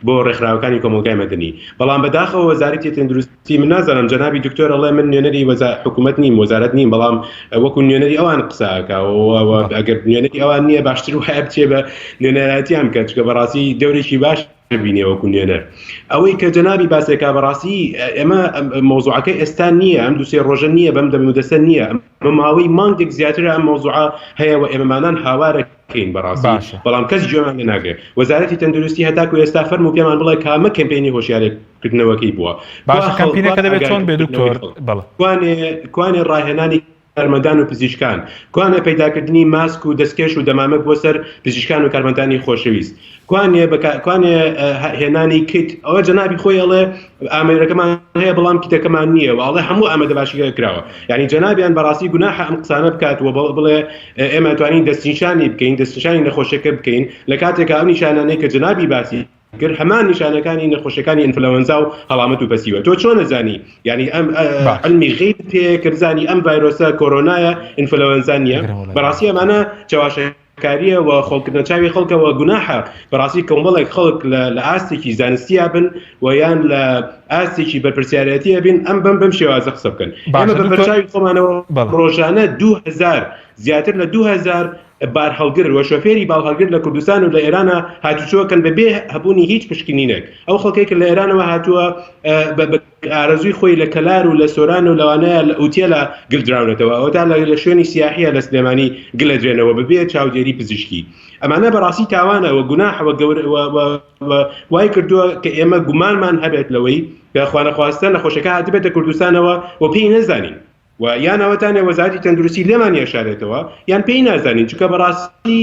بۆ ڕێکخراوەکانی کۆمەڵگای مەدەنی بەڵام بەداخەوە وەزارەتی تەندروستی من نازانم جەنابی دکتۆر ئەڵێ من نوێنەری وەزا حکوومەت نیم وەزارەت نیم بەڵام وەکو نوێنەری ئەوان قسە ئەکا و ئەگەر نوێنەری ئەوان نییە باشتر وایە بچێ بە نوێنەرایەتیان بکە چونکە بەڕاستی دەورێکی باش. بینێ وەکو نوێنەر. ئەوەی کە جەنابی باسێکا بەڕاستی ئێمە مەوزوعەکە ئێستا نییە ئەم دوسێ ڕۆژە نییە بەم دەم و دەسە نییە ئەمە ماوەی مانگێک زیاترە ئەم مەوزوعە هەیە و ئێمەمانان هاوارەکەین بەڕاستی باشە. بەڵام کەس گوێمان لێ ناگرێ وەزارەتی تەندروستی هەتاکو ئێستا فەرموو پێمان بڵێ کامە کەمپینی هۆشیارێکردنەوەکەی بووە کوا باشە خەڵک کوا کەمپینەکە دەبێت چۆن بێ ئاگاهیکردنەوەی دکتۆر خەڵک بەڵێ. کوانێ کوانێ ڕاهێنانی کارمەندان و پزیشکان، کوانێ پەیداکردنی ماسک و دەستکێش و دەمامک بۆ سەر پزیشکان و کارمەندانی خۆشەویست؟ کوانێ بەکا کوانێ هێنانی کیت؟ ئەوە جەنابی خۆی ئەڵێ ئامێرەکەمان هەیە بەڵام کیتەکەمان نییە و ئەڵێ هەموو ئامادەباشیەکە کراوە. یانی جەنابیان بەڕاستی گوناحە ئەم قسانە بکات و بڵێ ئێمە توانین دەستنیشانی بکەین، دەستنیشانی نەخۆشیەکە بکەین لە کاتێکا ئەو نیشانانەی کە جەنابی باسی کرد هەمان نیشانەکانی نەخۆشیەکانی ئینفلەوەنزا و هەڵامەت و پەسیوە تۆ چۆن ئەزانی یعنی ئەم باش. علمی غیب پێ کە بزانی ئەم ڤایرۆسە کۆرۆنایە ئینفلەوەنزا نییە ئەگەر وەڵا بەڕاستی ئەمانە چەواشەکاریە و خۆڵکردنە چاوی خەڵکەوە گوناحە بەڕاستی کۆمەڵێک خەڵک لە لە ئاستێکی زانستیا بن و یان لە ئاستێکی بەرپرسیارەتیە بین ئەم بەم بەم شێوازە قسە بکەن ئێمە باشە بە دکتۆر بەرچاوی خۆمانەوە بەڵێ. ڕۆژانە 2000 زیاتر لە 2000 بارهەڵگر و شۆفێری باڵهەڵگر لە کوردستان و لە ئێرانە هاتوچۆکەن بە بێ هەبوونی هیچ پشکنینێک. ئەو خەڵکەی کە لە ئێرانەوە هاتووە بە ئارەزووی خۆی لە کەلار و لە سۆران و لەوانەیە لە ئوتێلە گلدراونەتەوە، ئەوەتا لە شوێنی سیاحیە لە سلێمانی گلەدرێنەوە بە بێ چاودێری پزیشکی. ئەمانە بەڕاستی تاوانە و گوناحە و گەورە و وای کردووە کە ئێمە گومانمان هەبێت لەوەی کە خوانەخواستە نەخۆشەکە هاتبێتە کوردستانەوە و پێی نەزانین. و یان ئەوەتانێ وەزارەتی تەندروستی لێمان یەشارێتەوە یان پێی نازانین چونکە بەڕاستی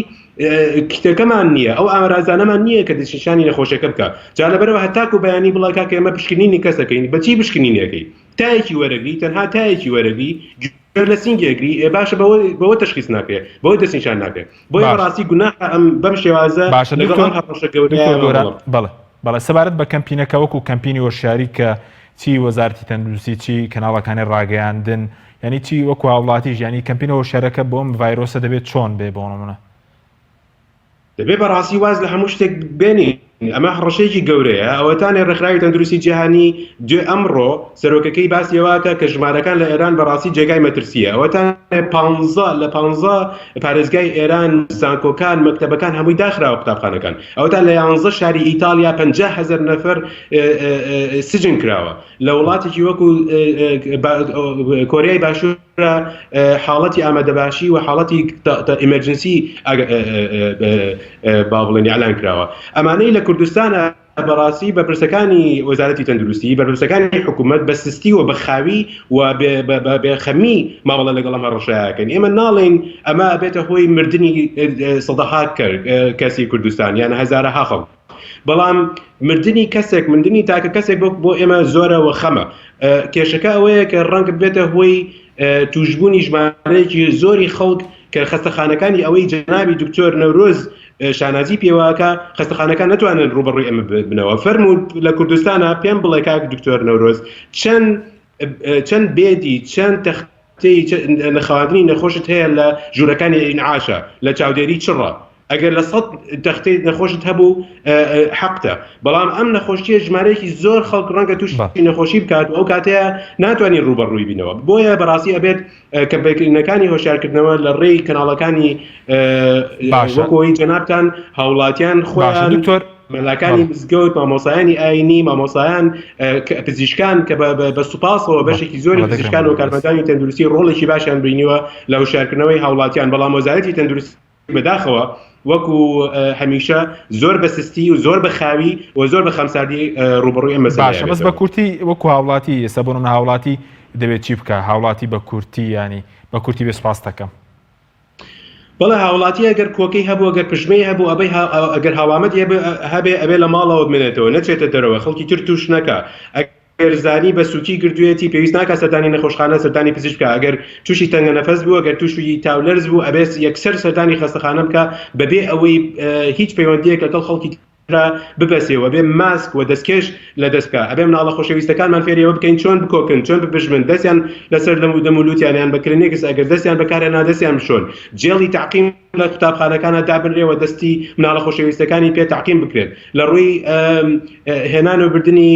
کتەکەمان نییە ئەو ئامرازانەمان نییە کە دەستنیشانی نەخۆشەکە بکە جا لەبەرەوە هەتاکو بەیانی بڵێ کاکە ئێمە پشکنینی کەسەکەین بەچی پشکنینەکەی تایەکی وەرەگری تەنها تایەکی وەرەگری گوێ لە سینگێگری ئێ باشە بەوە بەوە تشخیص ناکرێ بەوە دەستنیشان ناکرێ بۆیە باشە. بەڕاستی گوناحە ئەم بەم شێوازە باشە لەگەڵ دکتۆر ئەم هەڕەشە گەورەیە دکتۆر گۆران مامەڵە بکەین. بەڵێ بەڵێ سەبارەت بە کەمپینەکە وەکو کەمپینی هۆشیاری کە چی وەزارەتی تەندروستی چی کەناڵەکانی ڕاگەیاندن یانی چی وەکو هاوڵاتیش یانی کەمپینە هۆشیارەکە بۆ ئەم ڤایرۆسە دەبێت چۆن بێ بۆ نمونە؟ دەبێ بەڕاستی واز لە هەموو شتێک بێنین ئەمە هەڕەشەیەکی گەورەیە ئەوەتانێ ڕێکخراوی تەندروستی جیهانی دوێ ئەمڕۆ سەرۆکەکەی باسی ئەوەکە کە ژمارەکان لە ئێران بەڕاستی جێگای مەترسیە ئەوەتانێ پانزە لە پانزە پارێزگای ئێران زانکۆکان مەکتەبەکان هەمووی داخراوە قوتابخانەکان ئەوەتا لە یانزە شاری ئیتاڵیا 50 هەزار نەفەر سجن کراوە لە وڵاتێکی وەکو کۆریای باشوور حاڵەتی ئامادەباشی و حاڵەتی emergency با بڵێن ئیعلان کراوە ئەمانەی لە کوردستانە بەڕاستی بەرپرسەکانی وەزارەتی تەندروستی بەرپرسەکانی حکوومەت بە سستی و بە خاوی و بێخەمی مامەڵە لەگەڵ ئەم هەڕەشەیەکەن ئێمە ناڵێین ئەمە ئەبێتە هۆی مردنی سەدەها کەسی کوردستان یان هەزارەها خەڵک بەڵام مردنی کەسێک مردنی تاکە کەسێک بۆ بۆ ئێمە زۆرە وە خەمە کێشەکە ئەوەیە کە ڕەنگ بێتە هۆی توشبوونی ژمارەیەکی زۆری خەڵک کە خەستەخانەکانی ئەوەی جەنابی دکتۆر نەورۆز شانازی پێواکە خەستەخانەکان نتوانن ڕوبەڕووی ئەمە بنەوە فەرموو لە کوردستانە پێم بڵێ کاک دکتۆر نەورۆز چەند چەند بێدی چەند تەختەی نەخەواندنی نەخۆشت هەیە لە ژوورەکانی ئینعاشە لە چاودێری چڕە ئەگەر لە سەد تەختەی نەخۆشت هەبوو حەقتە بەڵام ئەم نەخۆشیە ژمارەیەکی زۆر خەڵک ڕەنگە تووشی نەخۆشی بکات و ئەو کاتەیە ناتوانین ڕووبەڕووی بینەوە بۆیە بەڕاستی ئەبێت کەمپەینەکانی هۆشیارکردنەوە لە ڕێی کەناڵەکانی وەکۆی جەنابتان هاوڵاتیان خۆیان دکتۆر مەلاکانی مزگەوت مامۆسایانی ئاینی مامۆسایان پزیشکان کە بە سوپاسەوە بەشێکی زۆری پزیشکان و کارمەندانی تەندروستی ڕۆڵێکی باشیان بینیوە لە هۆشیارکردنەوەی هاوڵاتیان بەڵام وەزارەتی تەندروستی بەداخەوە وەکو هەمیشە زۆر بە سستی و زۆر بە خاوی و زۆر بە خەمساردی ڕوبڕووی ئەم مەسەلەیە باشە بەس بە کورتی وەکو هاوڵاتی ئێستا بۆ نمونە هاوڵاتی دەبێت چی بکە هاوڵاتی بە کورتی ینی بە کورتی بێ سپاس دەکەم. بەڵێ هاوڵاتی ئەگەر کۆکەی هەبوو ئەگەر پژمەی هەبوو ئەبەی ئەگەر هەڵامەتی هەبێ ئەبێ لە ماڵەوە بمێنێتەوە نەچێتە دەرەوە خەڵکی تر توش نەکا ئەگەر زانی بە سوکی گرتوویەتی پێویست ناکات سەردانی نەخۆشخانە سەردانی پزیشک بکا ئەگەر تووشی تەنگە نەفەس بوو ئەگەر تووشی تاولەرز بوو ئەبێت یەکسەر سەردانی خەستەخانە بکا بەبێ ئەوەی هیچ پەیوەندیەک لەگەڵ خەڵکی ترا ببەسێ و ئەبێ ماسک و دەستکێش لە دەست بکا ئەبێ مناڵە خۆشەویستەکانمان فێری ئەوە بکەین چۆن بکۆکن چۆن بپژمن دەستیان لەسەر دەم و دەم و لوتیان یان بە کلینێکس ئەگەر دەستیان بەکارهێنا دەستیان بشۆن جێڵی تەعقیم. لە قوتابخانەکانە دابنرێ و دەستی مناڵە خۆشەویستەکانی پێ تەعقیم بکرێت. لە ڕووی هێنان و بردنی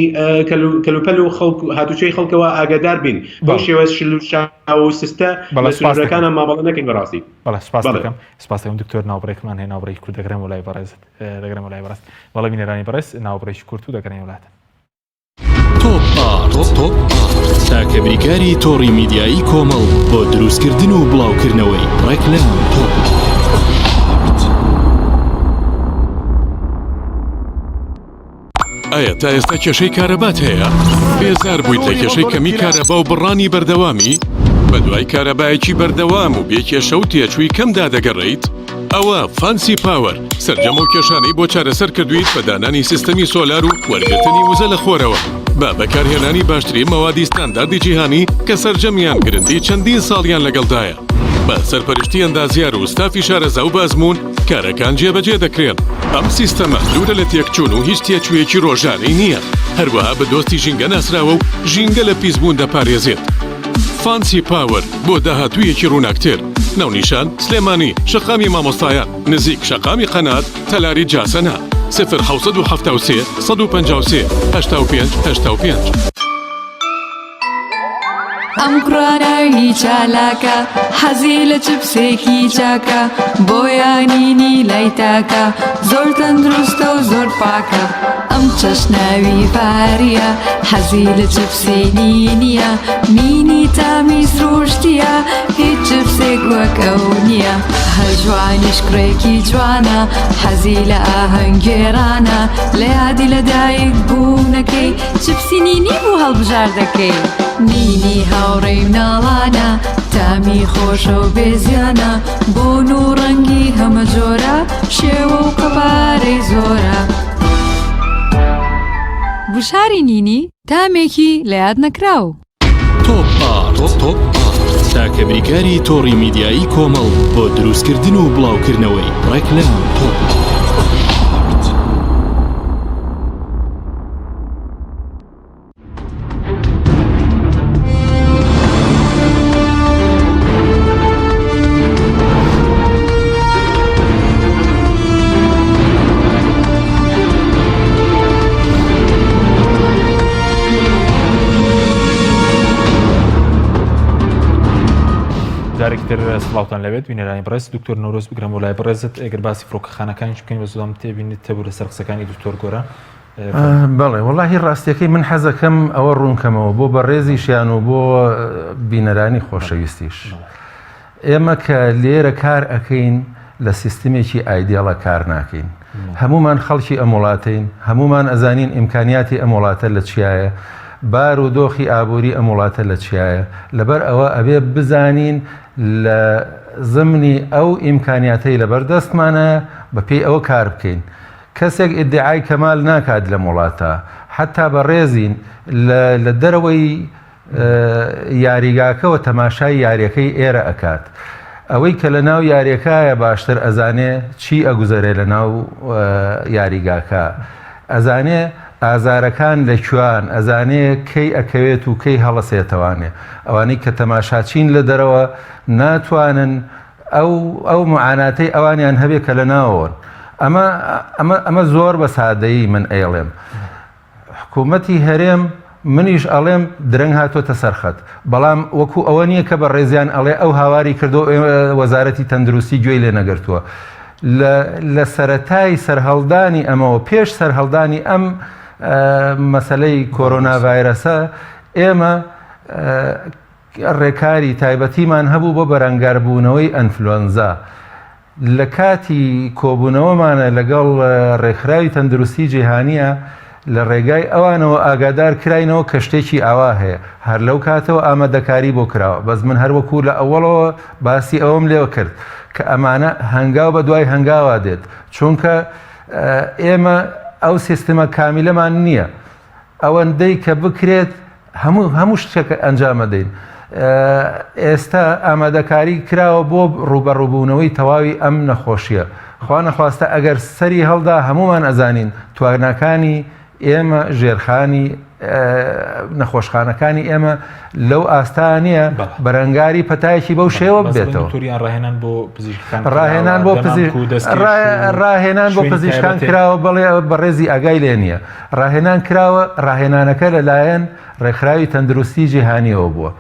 کەلوپەل و خەڵک هاتوچۆی خەڵکەوە ئاگادار بین. بەو شێوە شل و شاو و سستە لە سنوورەکانە مامەڵە نەکەین بەڕاستی. بەڵێ سوپاست دەکەم. سوپاست دەکەم دکتۆر ناوبڕێکمان هەیە ناوبڕێکی کورت دەگەڕێمەوە لای بەڕێزت دەگەڕێمەوە لای بەڕێز. بەڵێ بینەرانی بەڕێز ناوبڕێکی کورت و دەگەڕێینەوە لاتان. تۆپ ئارت تاکە بریکاری تۆڕی میدیایی کۆمەڵ بۆ دروستکردن و بڵاوکردنەوەی ڕێکلام. تۆپ ئارت. ئایا تا ئێستا کێشەی کارەبات هەیە؟ بێزار بوویت لە کێشەی کەمی کارەبا و بڕانی بەردەوامی؟ بەدوای کارەبایەکی بەردەوام و بێ کێشە و تێچووی کەمدا دەگەڕێیت؟ ئەوە فانسی پاوەر سەرجەم ئەو کێشانەی بۆ چارەسەر کردوویت بە دانانی سیستەمی سۆلار و وەرگرتنی وزە لە خۆرەوە بە بەکارهێنانی باشترین مەوادی ستانداردی جیهانی کە سەرجەمیان گرنتی چەندین ساڵیان لەگەڵدایە بە سەرپەرشتی ئەندازیار و ستافی شارەزا و بەئەزموون کارەکان جێبەجێ دەکرێن. ئەم سیستەمە دوورە لە تێکچوون و هیچ تێچوویەکی ڕۆژانەی نییە، هەروەها بە دۆستی ژینگە ناسراوە و ژینگە لە پیسبوون دەپارێزێت. فانسی پاوەر بۆ داهاتوویەکی ڕووناکتر. ناونیشان، سلێمانی، شەقامی مامۆستایان، نزیک شەقامی قەنات، تەلاری جاسەنە. 0773 153 85 85. ئەم کوڕە ناوی چالاکە حەزی لە چپسێکی چاکە بۆیانینی لای تاکە زۆر تەندروستە و زۆر پاکە ئەم چەشناوی فاریە حەزی لە چپسی نینیە نینی تامی سروشتیە هیچ چپسێک وەک ئەو نییە هەژوانیش کوڕێکی جوانە حەزی لە ئاهەنگێرانە لە یادی لەدایک بوونەکەی چپسی نینی بوو هەڵبژاردەکەی. نینی هاوڕێی مناڵانە تامی خۆشە و بێزیانە بۆن و ڕەنگی هەمە جۆرە شێوە و قەبارەی زۆرە. گوشاری نینی تامێکی لە یاد نەکراو. تۆپ ئارت تاکە بریکاری تۆڕی میدیایی کۆمەڵ بۆ دروستکردن و بڵاوکردنەوەی ڕێکلام. تۆپ ئارت. جارێکی تر سڵاوتان لەبێت بینەرانی بەڕێز دکتۆر نەورۆز بگرم و لای بەڕێزت ئەگەر باسی فڕۆکەخانەکانیش بکەین بە زۆم تێبینیت تەبوو لەسەر قسەکانی دکتۆر گۆران بەڵێ وەڵاهی ڕاستیەکەی من حەزەکەم ئەوە ڕوونکەمەوە بۆ بەڕێزیشیان و بۆ بینەرانی خۆشەویستیش ئێمە کە لێرە کار ئەەکەین لە سیستمێکی ئایدیاڵە کار ناکەین هەمومان خەڵکی ئەم وڵاتین هەمومان ئەزانین ئیمکانیاتی ئەم وڵاتە لە چیایە بار و دۆخی ئابووری ئەم وڵاتە لە چیایە لەبەر ئەوە ئەبێ بزانین لە زمنی ئەو ئیمکانیاتەی لەبەر دەستمانە بەپێی ئەوە کار بکەین کەسێک ئیدعای کەمال ناکات لەم وڵاتە، حەتا بەڕێزین لە لە دەرەوەی یاریگاکەوە تەماشای یاریەکەی ئێرە ئەکات. ئەوەی کە لە ناو یاریەکایە باشتر ئەزانێ چی ئەگوزەرێ لە ناو یاریگاکە. ئەزانێ ئازارەکان لە کوان، ئەزانێ کەی ئەکەوێت و کەی هەڵەسێتەوانێ. ئەوانەی کە تەماشاچین لە دەرەوە ناتوانن ئەو ئەو معاناتەی ئەوانیان هەبێ کە لە ناوەوەن ئەمە ئەمە ئەمە زۆر بە سادەیی من ئەیڵێم حکوومەتی هەرێم منیش ئەڵێم درەنگ هاتۆتە سەرخەت بەڵام وەکو ئەوە نییە کە بە ڕێزیان ئەڵێ ئەو هاواری کردو وەزارەتی تەندروستی گوێی لێ نەگرتووە لە سەتای سەرهەڵدانی ئەمەوە پێش سەرهەڵدانی ئەم مەسلەی کۆرۆنا ڤایرەسە ئێمە ڕێکاری تایبەتیمان هەبوو بۆ بەرەنگاربوونەوەی ئەنفلۆنزا. لە کاتی کۆبوونەوەمانە لەگەڵ ڕێکخراوی تەندروستی جیهانییە لە ڕێگای ئەوانەوە ئاگادار کراینەوە کە شتێکی ئاوا هەیە. هەر لەو کاتەوە ئامادەکاری بۆ کراوە. بەس من هەر وەکوو لە ئەوەڵەوە باسی ئەوەم لێوە کرد کە ئەمانە هەنگاو بە دوای هەنگاوا دێت. چونکە ئێمە ئەو سیستمە کامیلەمان نییە. ئەوەندەی کە بکرێت هەموو هەموو شتێک ئەنجامەدەین. ئێستا ئامادەکاری کراوە بۆ ڕووبەڕووبوونەوەی تەواوی ئەم نەخۆشیە. خوا نەخواستە ئەگەر سەری هەڵدا هەموومان ئەزانین تواناکانی ئێمە ژێرخانی نەخۆشخانەکانی ئێمە لەو ئاستا نییە بەرەنگاری پەتایەکی بەو شێوە بێتەوە. ڕاهێنان بۆ پزیشکان ڕاهێنان بۆ ڕاهێنان بۆ پزیشکان کراوە بەڵێ بەڕێزی ئاگای لێ نییە ڕاهێنان کراوە ڕاهێنانەکە لەلایەن ڕێکخراوی تەندروستی جیهانیەوە بووە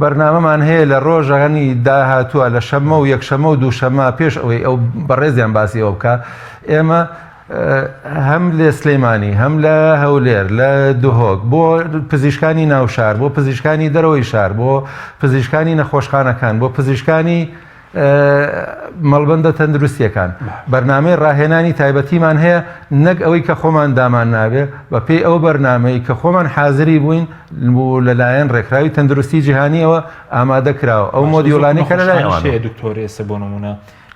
بەرنامەمان هەیە لە ڕۆژانی داهاتووە لە شەممە و یەکشەمە و دووشەمە پێش ئەوەی ئەو بەڕێزیان باسی ئەوە بکە ئێمە هەم لە سلێمانی هەم لە هەولێر لە دهۆک بۆ پزیشکانی ناوشار بۆ پزیشکانی دەرەوەی شار بۆ پزیشکانی نەخۆشخانەکان بۆ پزیشکانی مەڵبەندە تەندروستیەکان بەرنامەی ڕاهێنانی تایبەتیمان هەیە نەک ئەوەی کە خۆمان دامان نابێ بە پێی ئەو بەرنامەی کە خۆمان حازری بووین لەلایەن ڕێکخراوی تەندروستی جیهانیەوە ئامادە کراوە ئەو مۆدیۆلانی کە لەلای ئەوان دکتۆر ئێستا بۆ نمونە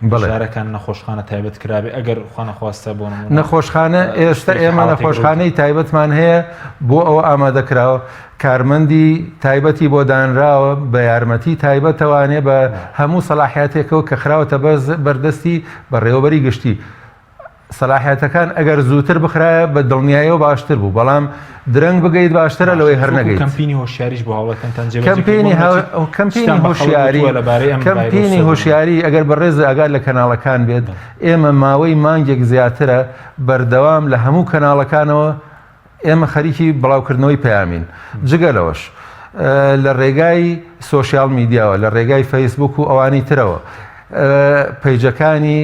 بەڵێ. شارەکان نەخۆشخانە تایبەت کرابێ ئەگەر خوانەخواستە بۆ نموونە نەخۆشخانە ئێستا شتێکی ئێمە حاڵەتێک ڕووی نەخۆشخانەی تایبەتمان هەیە بۆ ئەوە ئامادە کراوە کارمەندی تایبەتی بۆ دانراوە بە یارمەتی تایبەتەوانێ بە هەموو سەلاحیاتێکەوە کە خراوەتە بەز بەردەستی بەڕێوەبەری گشتی سەلاحیاتەکان ئەگەر زووتر بخرایە بە دڵنیایەوە باشتر بوو بەڵام درەنگ بگەیت باشترە لەوەی هەر نەگەیت. کەمپینی هۆشیاریش بۆ هاوڵاتیانتان جێبەجێ کرد؟ کەمپینی کەمپینی هۆشیاری کەمپینی هۆشیاری ئەگەر بەڕێز ئاگات لە کەناڵەکان بێت ئێمە ماوەی مانگێک زیاترە بەردەوام لە هەموو کەناڵەکانەوە ئێمە خەریکی بڵاوکردنەوەی پەیامین جگە لەوەش لە ڕێگای سۆشیال میدیاوە لە ڕێگای فەیسبوک و ئەوانی ترەوە پەیجەکانی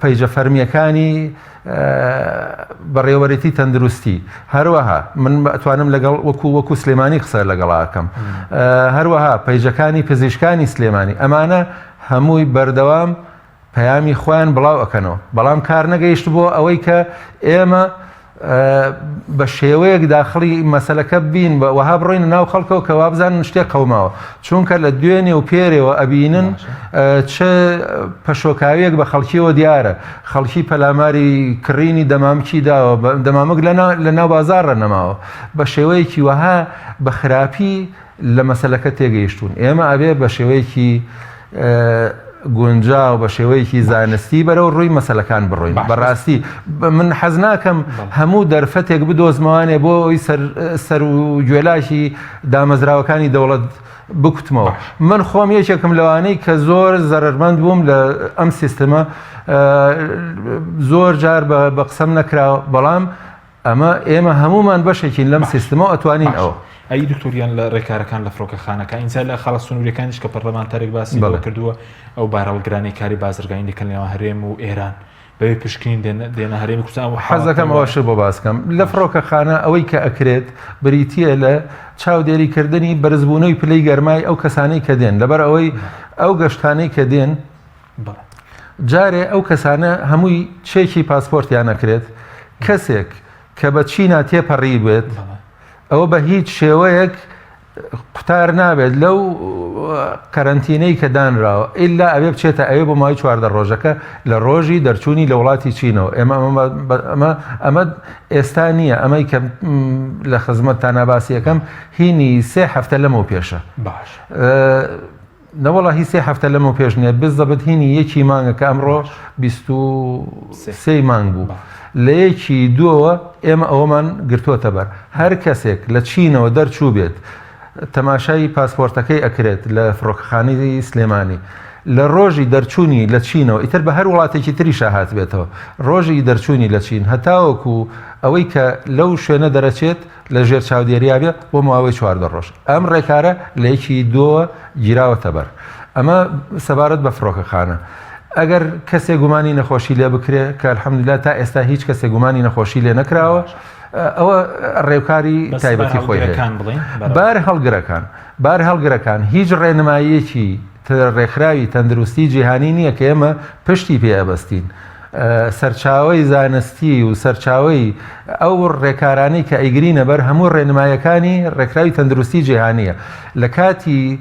پەیجە فەرمیەکانی بەڕێوەبەرێتی تەندروستی هەروەها من ئەتوانم لەگەڵ وەکو وەکو سلێمانی قسە لەگەڵاکەم هەروەها پەیجەکانی پزیشکانی سلێمانی ئەمانە هەمووی بەردەوام پەیامی خۆیان بڵاو ئەکەنەوە بەڵام کار نەگەیشت بۆ ئەوەی کە ئێمە بە شێوەیەک داخڵی مەسەلەکە بین بە وەها بڕۆینە ناو خەڵکەوە کە وابزانن شتێک قەوماوە چونکە لە دوێنێ و پێرێوە ئەبینن چ پەشۆکاویەک بە خەڵکیەوە دیارە خەڵکی پەلاماری کڕینی دەمامکی داوە دەمامک لە ناو بازاڕە نەماوە بە شێوەیەکی وەها بە خراپی لە مەسەلەکە تێگەیشتوون ئێمە ئەبێ بە شێوەیەکی گونجاو بە شێوەیەکی زانستی بەرەو ڕووی مەسەلەکان بڕۆین بەڕاستی من حەز ناکەم هەموو دەرفەتێک بدۆزمەوانێ بۆ ئەوی سەر و گوێلاکی دامەزراوەکانی دەوڵەت بکوتمەوە من خۆم یەکێکم لەوانەی کە زۆر زەرمەند بووم لە ئەم سیستمە زۆر جار بە قسەم نەکراوە بەڵام ئەمە ئێمە هەموومان بەشێکین لەم سیستمە و ئەتوانین ئەوە. ئەی دکتۆر گیان لە ڕێکارەکان لە فڕۆکەخانەکە ئینجا لە خاڵە سنووریەکانیش کە پەرلەمانتارێک باسی لەوە کردووە ئەو بارهەڵگرانەی کاری بازرگانی دەکەن لەنێوان هەرێم و ئێران بەبێ پشکنین دێنە هەرێمی کوردستان ئەو حەز دەکەم ئەوەشت بۆ باس کەم لە فڕۆکەخانە ئەوەی کە ئەکرێت بریتییە لە چاودێریکردنی بەرزبوونەوەی پلەی گەرمای ئەو کەسانەی کە دێن لەبەر ئەوەی ئەو گەشتانەی کە دێن جارێ ئەو کەسانە هەمووی چێکی پاسپۆرتیان ئەکرێت کەسێک کە بە چینا تێپەڕی بێت ئەوە بە هیچ شێوەیەک قوتار نابێت لەو قەرەنتینەی کە دانراوە ئللا ئەوێ بچێتە ئەوێ بۆ ماوەی چواردە ڕۆژەکە لە ڕۆژی دەرچوونی لە وڵاتی چینەوە ئێمە ئەمە ئەمە ئێستا نییە ئەمەی کە لە خزمەتتانە باسی یەکەم هینی سێ هەفتە لەمەو پێشە باش نەوەڵا هی سێ هەفتە لەمەو پێش نیە بزەبت هینی یەکی مانگە کە ئەمڕۆ 23 مانگ بوو لە یەکی دووەوە ئێمە ئەوەمان گرتووەتە بەر هەر کەسێک لە چینەوە دەرچوو بێت تەماشای پاسپۆرتەکەی ئەکرێت لە فڕۆکەخانەی سلێمانی لە ڕۆژی دەرچوونی لە چینەوە ئیتر بە هەر وڵاتێکی تریشا هاتبێتەوە ڕۆژی دەرچوونی لە چین هەتاوەکو ئەوەی کە لەو شوێنە دەرەچێت لە ژێر چاودێریا بێ بۆ ماوەی 14 ڕۆژ. ئەم ڕێکارە لە یەکی دووەوە گیراوەتە بەر. ئەمە سەبارەت بە فڕۆکەخانە. ئەگەر کەسێک گومانی نەخۆشی لێ بکرێ کە الحمدلله تا ئێستا هیچ کەسێک گومانی نەخۆشی لێ نەکراوە ئەوە ڕێوکاری تایبەتی خۆی هەیە. بار هەڵگرەکان بار هەڵگرەکان هیچ ڕێنماییەکی ڕێکخراوی تەندروستی جیهانی نییە کە ئێمە پشتی پێ ئەبەستین. سەرچاوەی زانستی و سەرچاوەی ئەو ڕێکارانەی کە ئەیگرینە بەر هەموو ڕێنمایەکانی ڕێکخراوی تەندروستی جیهانیە لە کاتی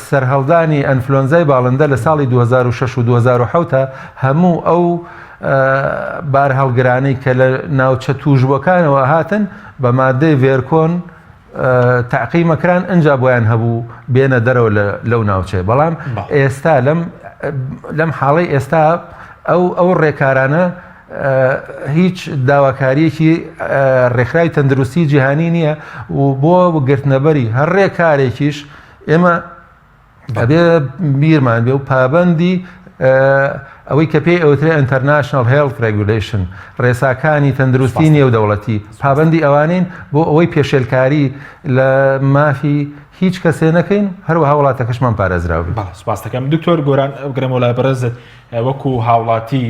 سەرهەڵدانی ئەنفلۆنزای باڵندە لە ساڵی 2006 و 2007 هەموو ئەو بارهەڵگرانەی کە لە ناوچە تووشبووەکانەوە هاتن بە مادەی ڤێرکۆن تەعقیمەکران ئنجا بۆیان هەبوو بێنە دەرەوە لەو ناوچەیە بەڵام ئێستا لەم لەم حاڵی ئێستا ئەو ئەو ڕێکارانە. هیچ داواکاریەکی ڕێکخراوی تەندروستی جیهانی نییە و بۆ گرتنەبەری هەر ڕێکارێکیش ئێمە ئەبێ بیرمان بێ و پابەندی ئەوەی کە پێی ئەوترێ International Health Regulation ڕێساکانی تەندروستی نێودەوڵەتی پابەندی ئەوانین بۆ ئەوەی پێشێلکاری لە مافی هیچ کەسێ نەکەین هەروەها وڵاتەکەشمان پارێزراو بێت. بەڵێ سوپاس دەکەم دکتۆر گۆران بگرمەوە لای بەڕێزت وەکو هاوڵاتی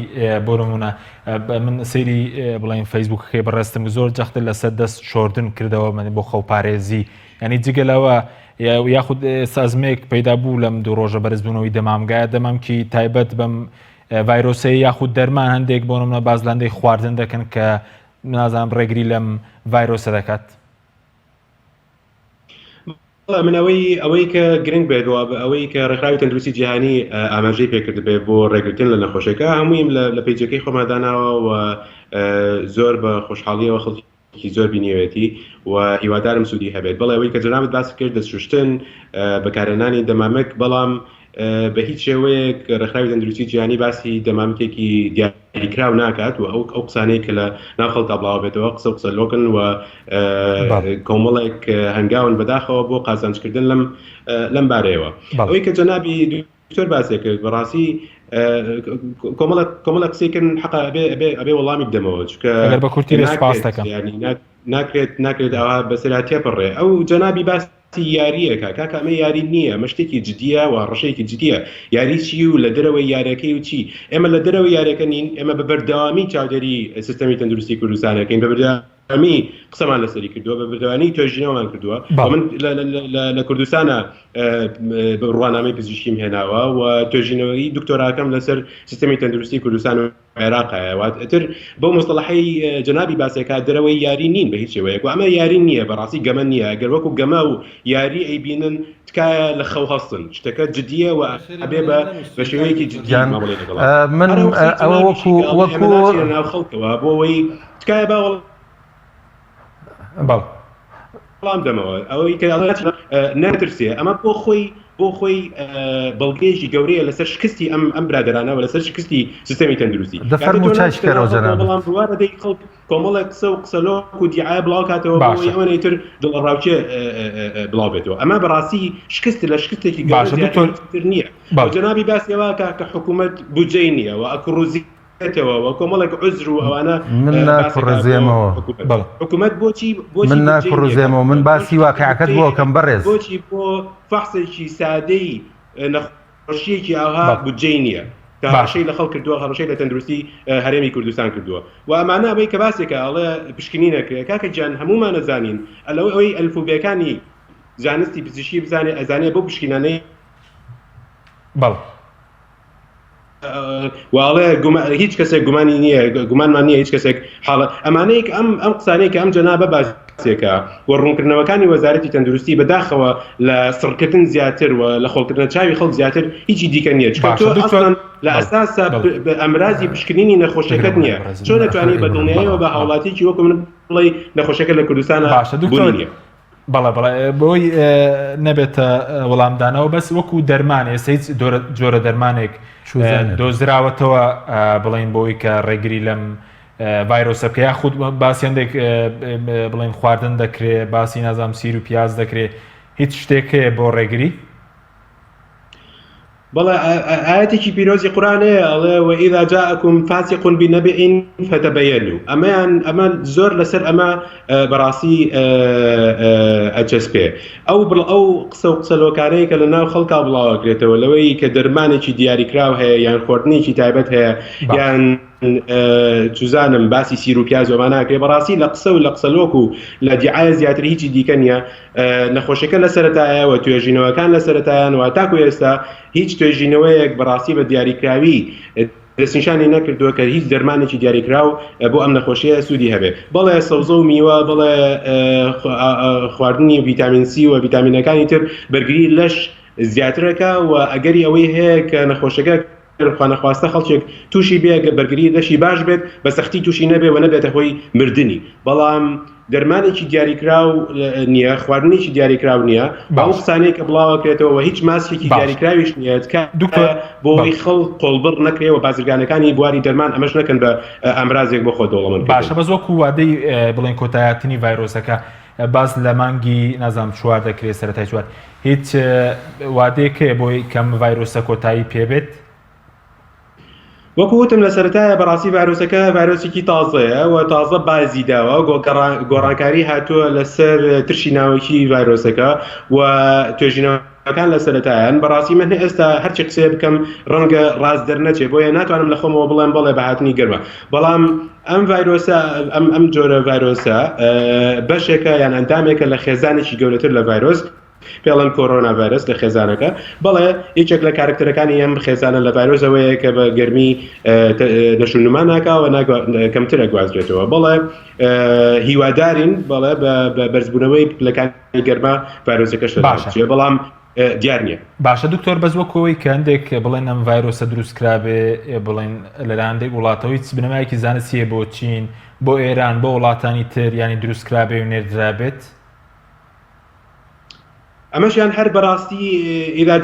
بۆ نمونە من سەیری بڵێن فەیسبوکەکەی بەڕێزتم زۆر جەخت لەسەر دەست شۆردن کردەوە من بۆ خەوپارێزی ینی جگە لەوە یاخود سازمێک پەیدا بوو لەم دوو ڕۆژە بەرزبوونەوەی دەمامگایە دەمامکی تایبەت بەم ڤایرۆسەیە یاخود دەرمان هەندێک بۆ نمونە باز لەندەی خواردن دەکەن کە نازانم ڕێگری لەم ڤایرۆسە دەکات. من ئەوەی ئەوەی کە گرنگ بێت و ئەوەی کە ڕێکخراوی تەندروستی جیهانی ئاماژەی پێکرد بێ بۆ ڕێگرتن لە نەخۆشیەکە هەموویم لە پەیجەکەی خۆمان داناوە و زۆر بە خۆشحاڵیەوە خەڵکی زۆر بینیوێتی و هیوادارم سوودی هەبێت بەڵێ ئەوەی کە جەنابت باست کرد دەست شوشتن بەکارهێنانی دەمامک بەڵام بە هیچ شێوەیەک ڕێکخراوی تەندروستی جیهانی باسی دەمامکێکی دیاریکراو ناکات و ئەو ئەو قسانەی کە لە ناو خەڵکا بڵاو بێتەوە قسە و قسە لۆکن و کۆمەڵێک هەنگاون بەداخەوە بۆ قازانجکردن لەم لەم بارەیەوە ئەوەی کە جەنابی دکتۆر باسێ کرد بەڕاستی کۆمەڵە کۆمەڵە قسەی کردن حەقە ئەبێ ئەبێ ئەبێ وەڵامی بدەمەوە چونکە ئەگەر بە کورتی بێ سوپاس دەکەم. یانی ناکرێت ناکرێت ئەوها بەسەرا تێپەڕێ ئەو جەنابی باسی یارییەکە کاکە ئەمە یاری نییە ئەمە شتێکی جدیە و ڕەشێکی جدیە یاری چی و لە دەرەوەی یاریەکەی و چی ئێمە لە دەرەوەی یاریەکە نین ئێمە بە بەردەوامی چاودێری سیستەمی تەندروستی کوردستانەکەین بە بەردەوامی قسەمان لەسەری کردووە بە بەردەوامی توێژینەوەمان کردووە من لە کوردستانە بڕوانامەی پزیشکیم هێناوە و توێژینەوەی دکتۆراکەم لەسەر سیستەمی تەندروستی کوردستان و عێراق هەیە وات ئەتر بەو مستەڵەحەی جەنابی باسێکا دەرەوەی یاری نین بە هیچ شێوەیەک و ئەمە یاری نییە بەڕاستی گەمە نییە گەر وەکو گەمە و یاری ئەیبینن تکایە لە خەو هەستن شتەکە جدیە و ئەبێ بە بە شێوەیەکی جدی گیان مامەڵەی لەگەڵا من هەر ئەو قسەی ئەوە جەنابیشی وەکو کە ئەڵێ ئێمە وەکو ناچینە ناو خەڵکەوە بۆ ئەوەی تکایە با وەڵام بەڵێ. وەڵام دەمەوە ئەوەی کە ئەڵێ نەترسێ ئەمە بۆ خۆی بۆ خۆی بەڵگەیەکی گەورەیە لەسەر شکستی ئەم ئەم برادەرانە و لەسەر شکستی سیستەمی تەندروستی دە فەرموو چای شکەرەوە جەنابت. بەڵام بڕوارە دەی خەڵک کۆمەڵێک قسە و قسەلۆک و دیعایە بڵاو کاتەوە بۆ باشە. ئەوەی ئەوەنەی تر دڵەڕاوکێ بڵاو بێتەوە ئەمە بەڕاستی شکست لە شکستێکی گەورە باشە دکتۆر زیاتر نییە بەڵێ. جەنابی باسی ئەوە کە کە حکوومەت بودجەی نییە و ئەکڕوزی بێتەوە و کۆمەڵێک عوزر و ئەوانە من ناکوڕزێمەوە. بەڵێ. حکوومەت بۆچی بۆچی من بودجەی نییە ناکوڕزێمەوە من باسی بۆچی واقیعەکەت بودجەی بۆ هەیە ئەکەم بەڕێز. بۆچی بۆ فەحسێکی سادەی نەخۆشییەکی ئاوها بەڵێ. بودجەی نییە کە باشە. هەڕەشەی لە خەڵک کردووە هەڕەشەی لە تەندروستی هەرێمی کوردستان کردووە و ئەمانە ئەوەی کە باسێکە ئەڵێ پشکنین ئەکرێ کاکە گیان هەموومان ئەزانین ئەلەوەی ئەوەی ئەلفوبێکانی زانستی پزیشکی بزانێ ئەزانێ بەو پشکینانەی بەڵێ. و ئەڵێ هیچ کەسێک گومانی نییە گومانمان نییە هیچ کەسێک حاڵە ئەمانەیە ئەم ئەم قسانەی کە ئەم جەنابە باسێکە و ڕوونکردنەوەکانی وەزارەتی تەندروستی بەداخەوە لە سڕکردن زیاتر و لە خۆڵکردنە چاوی خەڵک زیاتر هیچی دیکە نییە چونکە تۆ ئەسڵەن لە ئەساسا ئەمرازی پشکنینی نەخۆشیەکەت نییە چۆن ئەتوانی بە دڵنیاییەوە بە هاوڵاتیەکی وەکو من بڵێی نەخۆشیەکە لە کوردستانە باشە دکتۆر بوونی نییە. بەڵێ بەڵێ بۆی نەبێتە وەڵامدانەوە بەس وەکو دەرمان ئێستا هیچ جۆرە دەرمانێک دۆزراوەتەوە بڵین بۆی کە ڕێگری لەم ڤایرۆسە بکە یاخود باسی هەندێک بڵین خواردن دەکرێ باسی نازام سیر و پیاز دەکرێ هیچ شتێک هەیە بۆ ڕێگری؟ بەڵێ ئایەتێکی پیرۆزی قورئان هەیە ئەڵێ وإذا جاءكم فاسق بنبئ فتبينوا ئەمەیان ئەمە زۆر لەسەر ئەمە بەڕاستی ئەچەسپێ ئەو بڵ ئەو قسە و قسەلۆکانەیە کە لە ناو خەڵکا بڵاوەکرێتەوە لەوەی کە دەرمانێکی دیاریکراو هەیە یان خواردنێکی تایبەت هەیە یان چوزانم باسی سیر و پیاز وما ناکرێ بەڕاستی لە قسە و لە قسەلۆک و لە دیعاە زیاتر هیچی دیکە نییە نەخۆشیەکە لە سەرەتایە و توێژینەوەکان لە سەرەتایان و تاکو ئێستا هیچ توێژینەوەیەک بەڕاستی بە دیاریکراوی دەستنیشانی نەکردووە کە هیچ دەرمانێکی دیاریکراو بۆ ئەم نەخۆشیە سوودی هەبێ بەڵێ سەوزە و میوە بەڵێ خواردنی ڤیتامین سی و ڤیتامینەکانی تر بەرگری لەش زیاترەکە و ئەگەری ئەوەی هەیە کە نەخۆشەکە. خوانەخواستە خەڵکێک تووشی بێ گەر بەرگری لەشی باش بێت بە سەختی تووشی نەبێ و نەبێتە هۆی مردنی بەڵام دەرمانێکی دیاریکراو نییە خواردنێکی دیاریکراو نییە ئەو باش قسانەی کە بڵاوەکرێتەوە و هیچ ماسکێکی باش دیاریکراویش نییە تکایە دکتۆر بۆ بەڵێ ئەوەی خەڵک قۆڵبڕ نەکرێ و بازرگانەکانی بواری دەرمان ئەمەش نەکەن بە ئامرازێک بۆ خۆ دەوڵەمەند باشە کردن. بەس وەکو وادەی بڵێن کۆتایهاتنی ڤایرۆسەکە باس لە مانگی نازانم چوار دەکرێت سەرەتای چوار هیچ وادەیەک هەیە بۆی کەم ڤایرۆسە کۆتایی پێبێت؟ وەکو وتم لە سەرەتایە بەڕاستی ڤایرۆسەکە ڤایرۆسێکی تازەیە و تازە بازی داوە گۆڕانکاری هاتووە لەسەر ترشی ناوەکی ڤایرۆسەکە و توێژینەوەکان لە سەرەتایان بەڕاستی من ئێستا هەرچی قسەیە بکەم ڕەنگە ڕاست دەرنەچێ بۆیە ناتوانم لە خۆمەوە بڵێم بەڵێ بە هاتنی گەرمە بەڵام ئەم ڤایرۆسە ئەم ئەم جۆرە ڤایرۆسە بەشێکە یان ئەندامێکە لە خێزانێکی گەورەتر لە ڤایرۆس پێڵەن کۆرۆنا ڤایرۆس لە خێزانەکە بەڵێ یەکێک لە کارکتەرەکانی ئەم خێزانە لە ڤایرۆس ئەوەیە کە بە گەرمی نەشونما ناکاوە کەمتر ئەگوازرێتەوە بەڵێ هیوادارین بەڵێ بە بەرزبوونەوەی پلەکانی گەرما ڤایرۆسەکەش باشە بەڵام دیار نییە. باشە دکتۆر بەس وەکو ئەوەی کە هەندێک بڵێن ئەم ڤایرۆسە دروست کرابێ بڵێن لە هەندێک وڵاتەوە هیچ بنەمایەکی زانستیە بۆ چین بۆ ئێران بۆ وڵاتانی تر ینی دروست کرابێ و نێردرابێت؟ ئەمەشیان هەر بەڕاستی اذا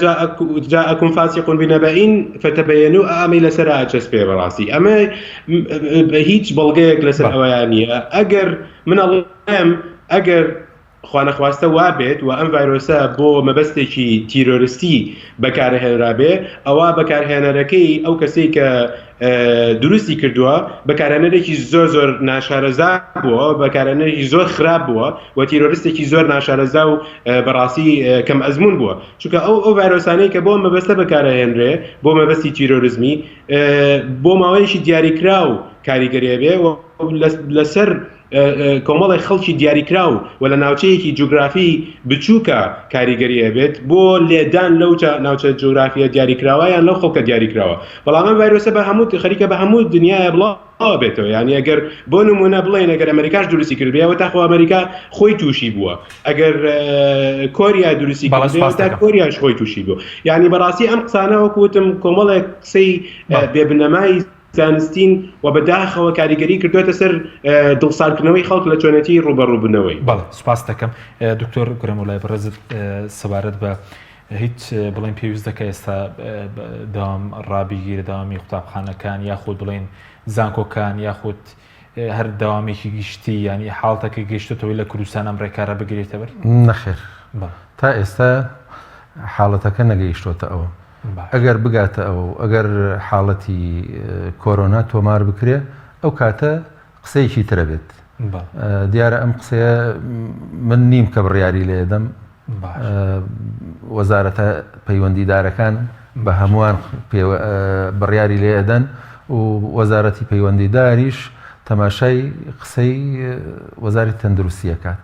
جاءكم فاسق بنبأ فتبينوا ئەمەی لەسەر ئەچەسپێ بەڕاستی ئەمە هیچ بەڵگەیەک لەسەر ئەوەیان نییە ئەگەر من ئەڵێم ئەگەر خوانەخواستە وابێت و ئەم ڤایرۆسە بۆ مەبەستێکی تیرۆرستی بەکارهێنرابێ ئەوا بەکارهێنەرەکەی ئەو کەسەی کە دروستی کردووە بەکارهێنەرێکی زۆر زۆر ناشارەزا بووە بەکارهێنەرێکی زۆر خراپ بووە و تیرۆرستێکی زۆر ناشارەزا و بەڕاستی کەم ئەزمون بووە چونکە ئەو ئەو ڤایرۆسانەی کە بۆ مەبەستە بەکارهێنرێ بۆ مەبەستی تیرۆرزمی بۆ ماوەیەکی دیاریکراو کاریگەریە بێ و لەسەر کۆمەڵێک خەڵکی دیاریکراو و لە ناوچەیەکی جوگرافی بچووکە کاریگەری هەبێت بۆ لێدان لەو ناوچە جوگرافیە دیاریکراوە یان لەو خەڵکە دیاریکراوە بەڵام ئەم ڤایرۆسە بە هەموو خەریکە بە هەموو دنیاە بڵاو بێتەوە یعنی ئەگەر بۆ نمونە بڵێن ئەگەر ئەمریکاش دروستی کردبێ ئەوە تاخۆ ئەمریکا خۆی تووشی بووە ئەگەر کۆریا دروستی کردبێ تا کۆریاش خۆی تووشی بوو یعنی بەڕاستی ئەم قسانە وەکو وتم کۆمەڵێک قسەی بێبنەمای زانستین و بە داخەوە کاریگەری کردوێتە سەر دڵسارکردنەوەی خەڵک لە چۆنێتی ڕوبەڕووبوونەوەی. بەڵێ سوپاست دەکەم دکتۆر گورەمۆلای بەڕێزت سەبارەت بە هیچ بڵێن پێویست دەکە ئێستا داوام ڕابیگیرە داوامی قوتابخانەکان یاخود بڵێن زانکۆکان یاخود هەر داوامێکی گشتی ینی حاڵتەکە گەشتەوەی لە کوردستان ئەم ڕێکارە بگرێتە بەر نەخێر تا ئێستا حاڵەتەکە نەگەیشتۆتە ئەوە ئەگەر بگاتە ئەوە و ئەگەر حاڵەتی کۆرۆنا تۆمار بکرێ ئەو کاتە قسەیەکی ترە بێت دیارە ئەم قسەیە من نیم کە بڕیاری لێدەم وەزارەتە پەیوەندیدارەکان بە هەمووان بڕیاری لێ ئەدەن و وەزارەتی پەیوەندیداریش تەماشای قسەی وەزاری تەندروستیەکات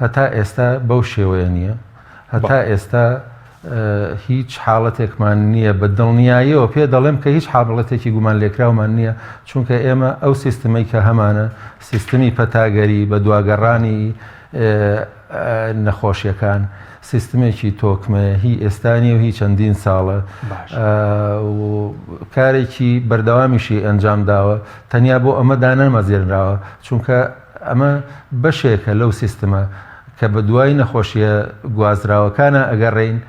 هەتا ئێستا بەو شێوەیە نییە هەتا ئێستا هیچ حاڵەتێکمان نییە بە دڵنیاییەوە پێ دەڵێم کە هیچ حاڵەتێکی گومانلێکراومان نییە چونکە ئێمە ئەو سیستمەی کە هەمانە سیستمی پەتاگەری بە دواگەڕانی نەخۆشیەکان سیستمێکی تۆکمەیە هی ئێستا نیە و هی چەندین ساڵە و کارێکی بەردەوامیشی ئەنجام داوە تەنیا بۆ ئەمە دانەمەزێنراوە چونکە ئەمە بەشێکە لەو سیستمە کە بە دوای نەخۆشیە گوازراوەکانا ئەگەڕێین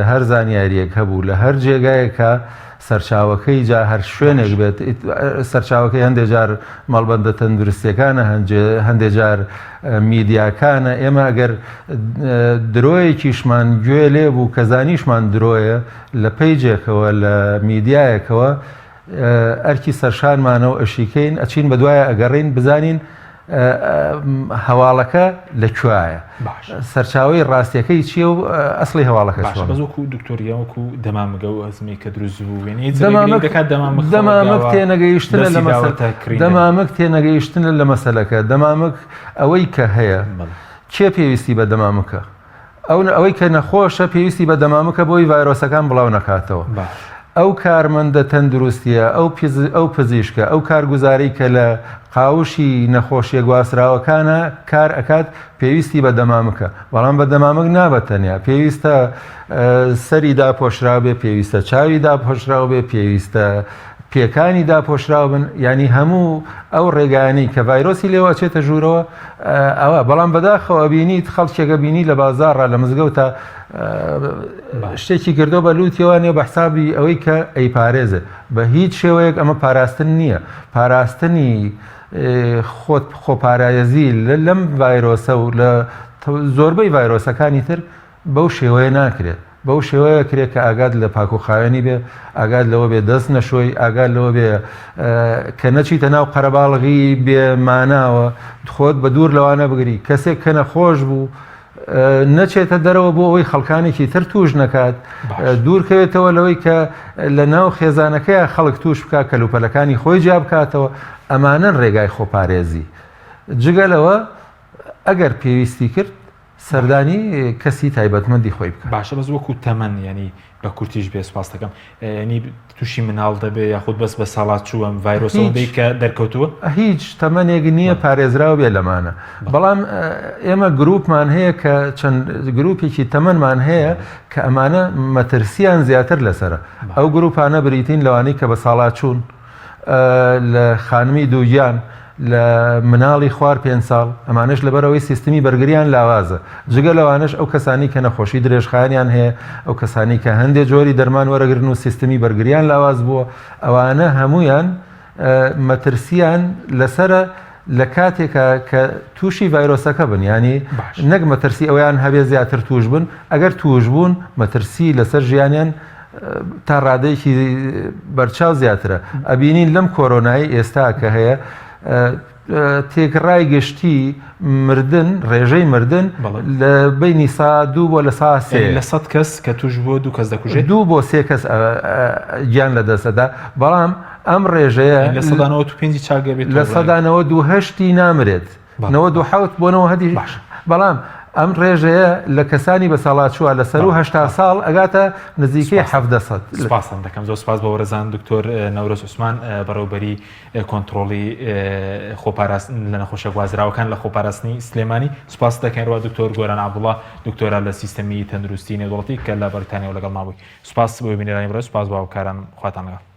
هەر زانیاریەک هەبوو لە هەر جێگایەکا سەرچاوەکەی جا هەر شوێنێک بێت سەرچاوەکەی هەندێک جار مەڵبەندە تەندروستیەکانە هەندێک جار میدیاکانە ئێمە ئەگەر درۆیەکیشمان گوێ لێ بوو کە زانیشمان درۆیە لە پەیجێکەوە لە میدیایەکەوە ئەرکی سەرشانمانە و ئەشیکەین ئەچین بەدوایە ئەگەڕین بزانین هەواڵەکە لە کوایە سەرچاوەی ڕاستیەکەی چییە و ئەسڵی هەواڵەکە چۆنە؟ بەس وەکو دکتۆر گیان وەکو دەمامگە و ئەزمەی کە دروست بوو وێنەی دەمامک دەکات دەمامک دەمامک تێنەگەیشتنە لە مەسەلە دەمامک تێنەگەیشتنە لە مەسەلەکە دەمامک ئەوەی کە هەیە کێ پێویستی بە دەمامکە ئەو ئەوەی کە نەخۆشە پێویستی بە دەمامکە بۆی ڤایرۆسەکان بڵاو نەکاتەوە. ئەو کارمەندە تەندروستیە، ئەو ئەو پزیشکە، ئەو کارگوزارەی کە لە قاوشی نەخۆشیە گواستراوەکانە کار ئەکات پێویستی بە دەمامکە، بەڵام بە دەمامک نا بە تەنیا، پێویستە سەری داپۆشراو بێ، پێویستە چاوی داپۆشراو بێ، پێویستە پێکانی داپۆشراو بن، یانی هەموو ئەو ڕێگایانەی کە ڤایرۆسی لێوە ئەچێتە ژوورەوە ئەوە، بەڵام بەداخەوە ئەبینیت خەڵکێک ئەبینی لە بازاڕا لە مزگەوتا شتێکی کردو بە لوتیەوە نیە بە حسابی ئەوەی کە ئەیپارێزێ بە هیچ شێوەیەک ئەمە پاراستن نییە پاراستنی خۆت خۆپارێزی لەم ڤایرۆسە و لە زۆربەی ڤایرۆسەکانی تر بەو شێوەیە ناکرێت بەو شێوەیە کرێت کە ئاگات لە پاکوخاوێنی بێ ئاگات لەوە بێ دەست نەشۆی ئاگات لەوە بێ کە نەچیتە ناو قەرەباڵغی بێ ماناوە خۆت بە دوور لەوانە بگری کەسێک کە نەخۆش بوو نەچێتە دەرەوە بۆ ئەوەی خەڵکانێکی تر توش نەکات دوورکەوێتەوە لەوەی کە لە ناو خێزانەکەی خەڵک توش بکە کەلوپەلەکانی خۆی جیا بکاتەوە ئەمانەن ڕێگای خۆپارێزی جگە لەوە ئەگەر پێویستی کرد سەردانی کەسی تایبەتمەندی خۆی بکات. باشە بەس وەکو تەمەن یانی بە کورتیش بێ سوپاس دەکەم یانی تووشی مناڵ دەبێ یاخود بەس بە ساڵات چووە ئەم ڤایرۆسەوە هیچ دەی کە دەرکەوتووە؟ هیچ تەمەنێک نییە پارێزراو بێ لەمانە بەڵام ئێمە گروپمان هەیە کە چەند گروپێکی تەمەنمان هەیە کە ئەمانە مەترسیان زیاتر لەسەرە ئەو گروپانە بریتین لەوانەی کە بە ساڵاچوون لە خانمی دووگیان، لە مناڵی خوار پێنج ساڵ، ئەمانەش لەبەرئەوەی سیستمی بەرگریان لاوازە، جگە لەوانەش ئەو کەسانەی کە نەخۆشی درێژخایەنیان هەیە، ئەو کەسانەی کە هەندێ جۆری دەرمان وەرەگرن و سیستمی بەرگریان لاواز بووە، ئەوانە هەموویان مەترسیان لەسەرە لە کاتێکا کە تووشی ڤایرۆسەکە بن، یانی نەک مەترسی ئەوەیان هەبێ زیاتر تووش بن، ئەگەر تووش بوون مەترسی لەسەر ژیانیان تا ڕادەیەکی بەرچاو زیاترە ئەبینین لەم کۆرۆنایی ئێستا کە هەیە تێکڕای گشتی مردن ڕێژەی مردن لە بینی سا دوو بۆ لە سا سێ لە سەد کەس کە توش بووە دوو کەس دەکوژێت دوو بۆ سێ کەس گیان لە دەستەدا بەڵام ئەم ڕێژەیە لە سەدانەوە تو پێنجی چاگە بێت لە سەدانەوە دوو هەشتی نامرێت 97 بۆ 90 باشە. بەڵام ئەم ڕێژەیە لە کەسانی بەساڵاچووە لە سەروو 80 ساڵ ئەگاتە نزیکەی 1700. سپاستان دەکەم زۆر سپاس بۆ بەڕێزان دکتۆر نەورۆز عوسمان بەڕێوبەری کۆنتڕۆڵی خۆپاراستن لە نەخۆشە گوازراوەکان لە خۆپاراستنی سلێمانی سپاست دەکەین ڕوا دکتۆر گۆران عەبدوڵا دکتۆرا لە سیستەمی تەندروستی نێودەوڵەتی کە لە بەریتانیاوە لەگەڵمان بووی سپاس بۆ بینەرانی بەڕێز سپاس بۆ هاوکارانم خواتان لەگەڵ.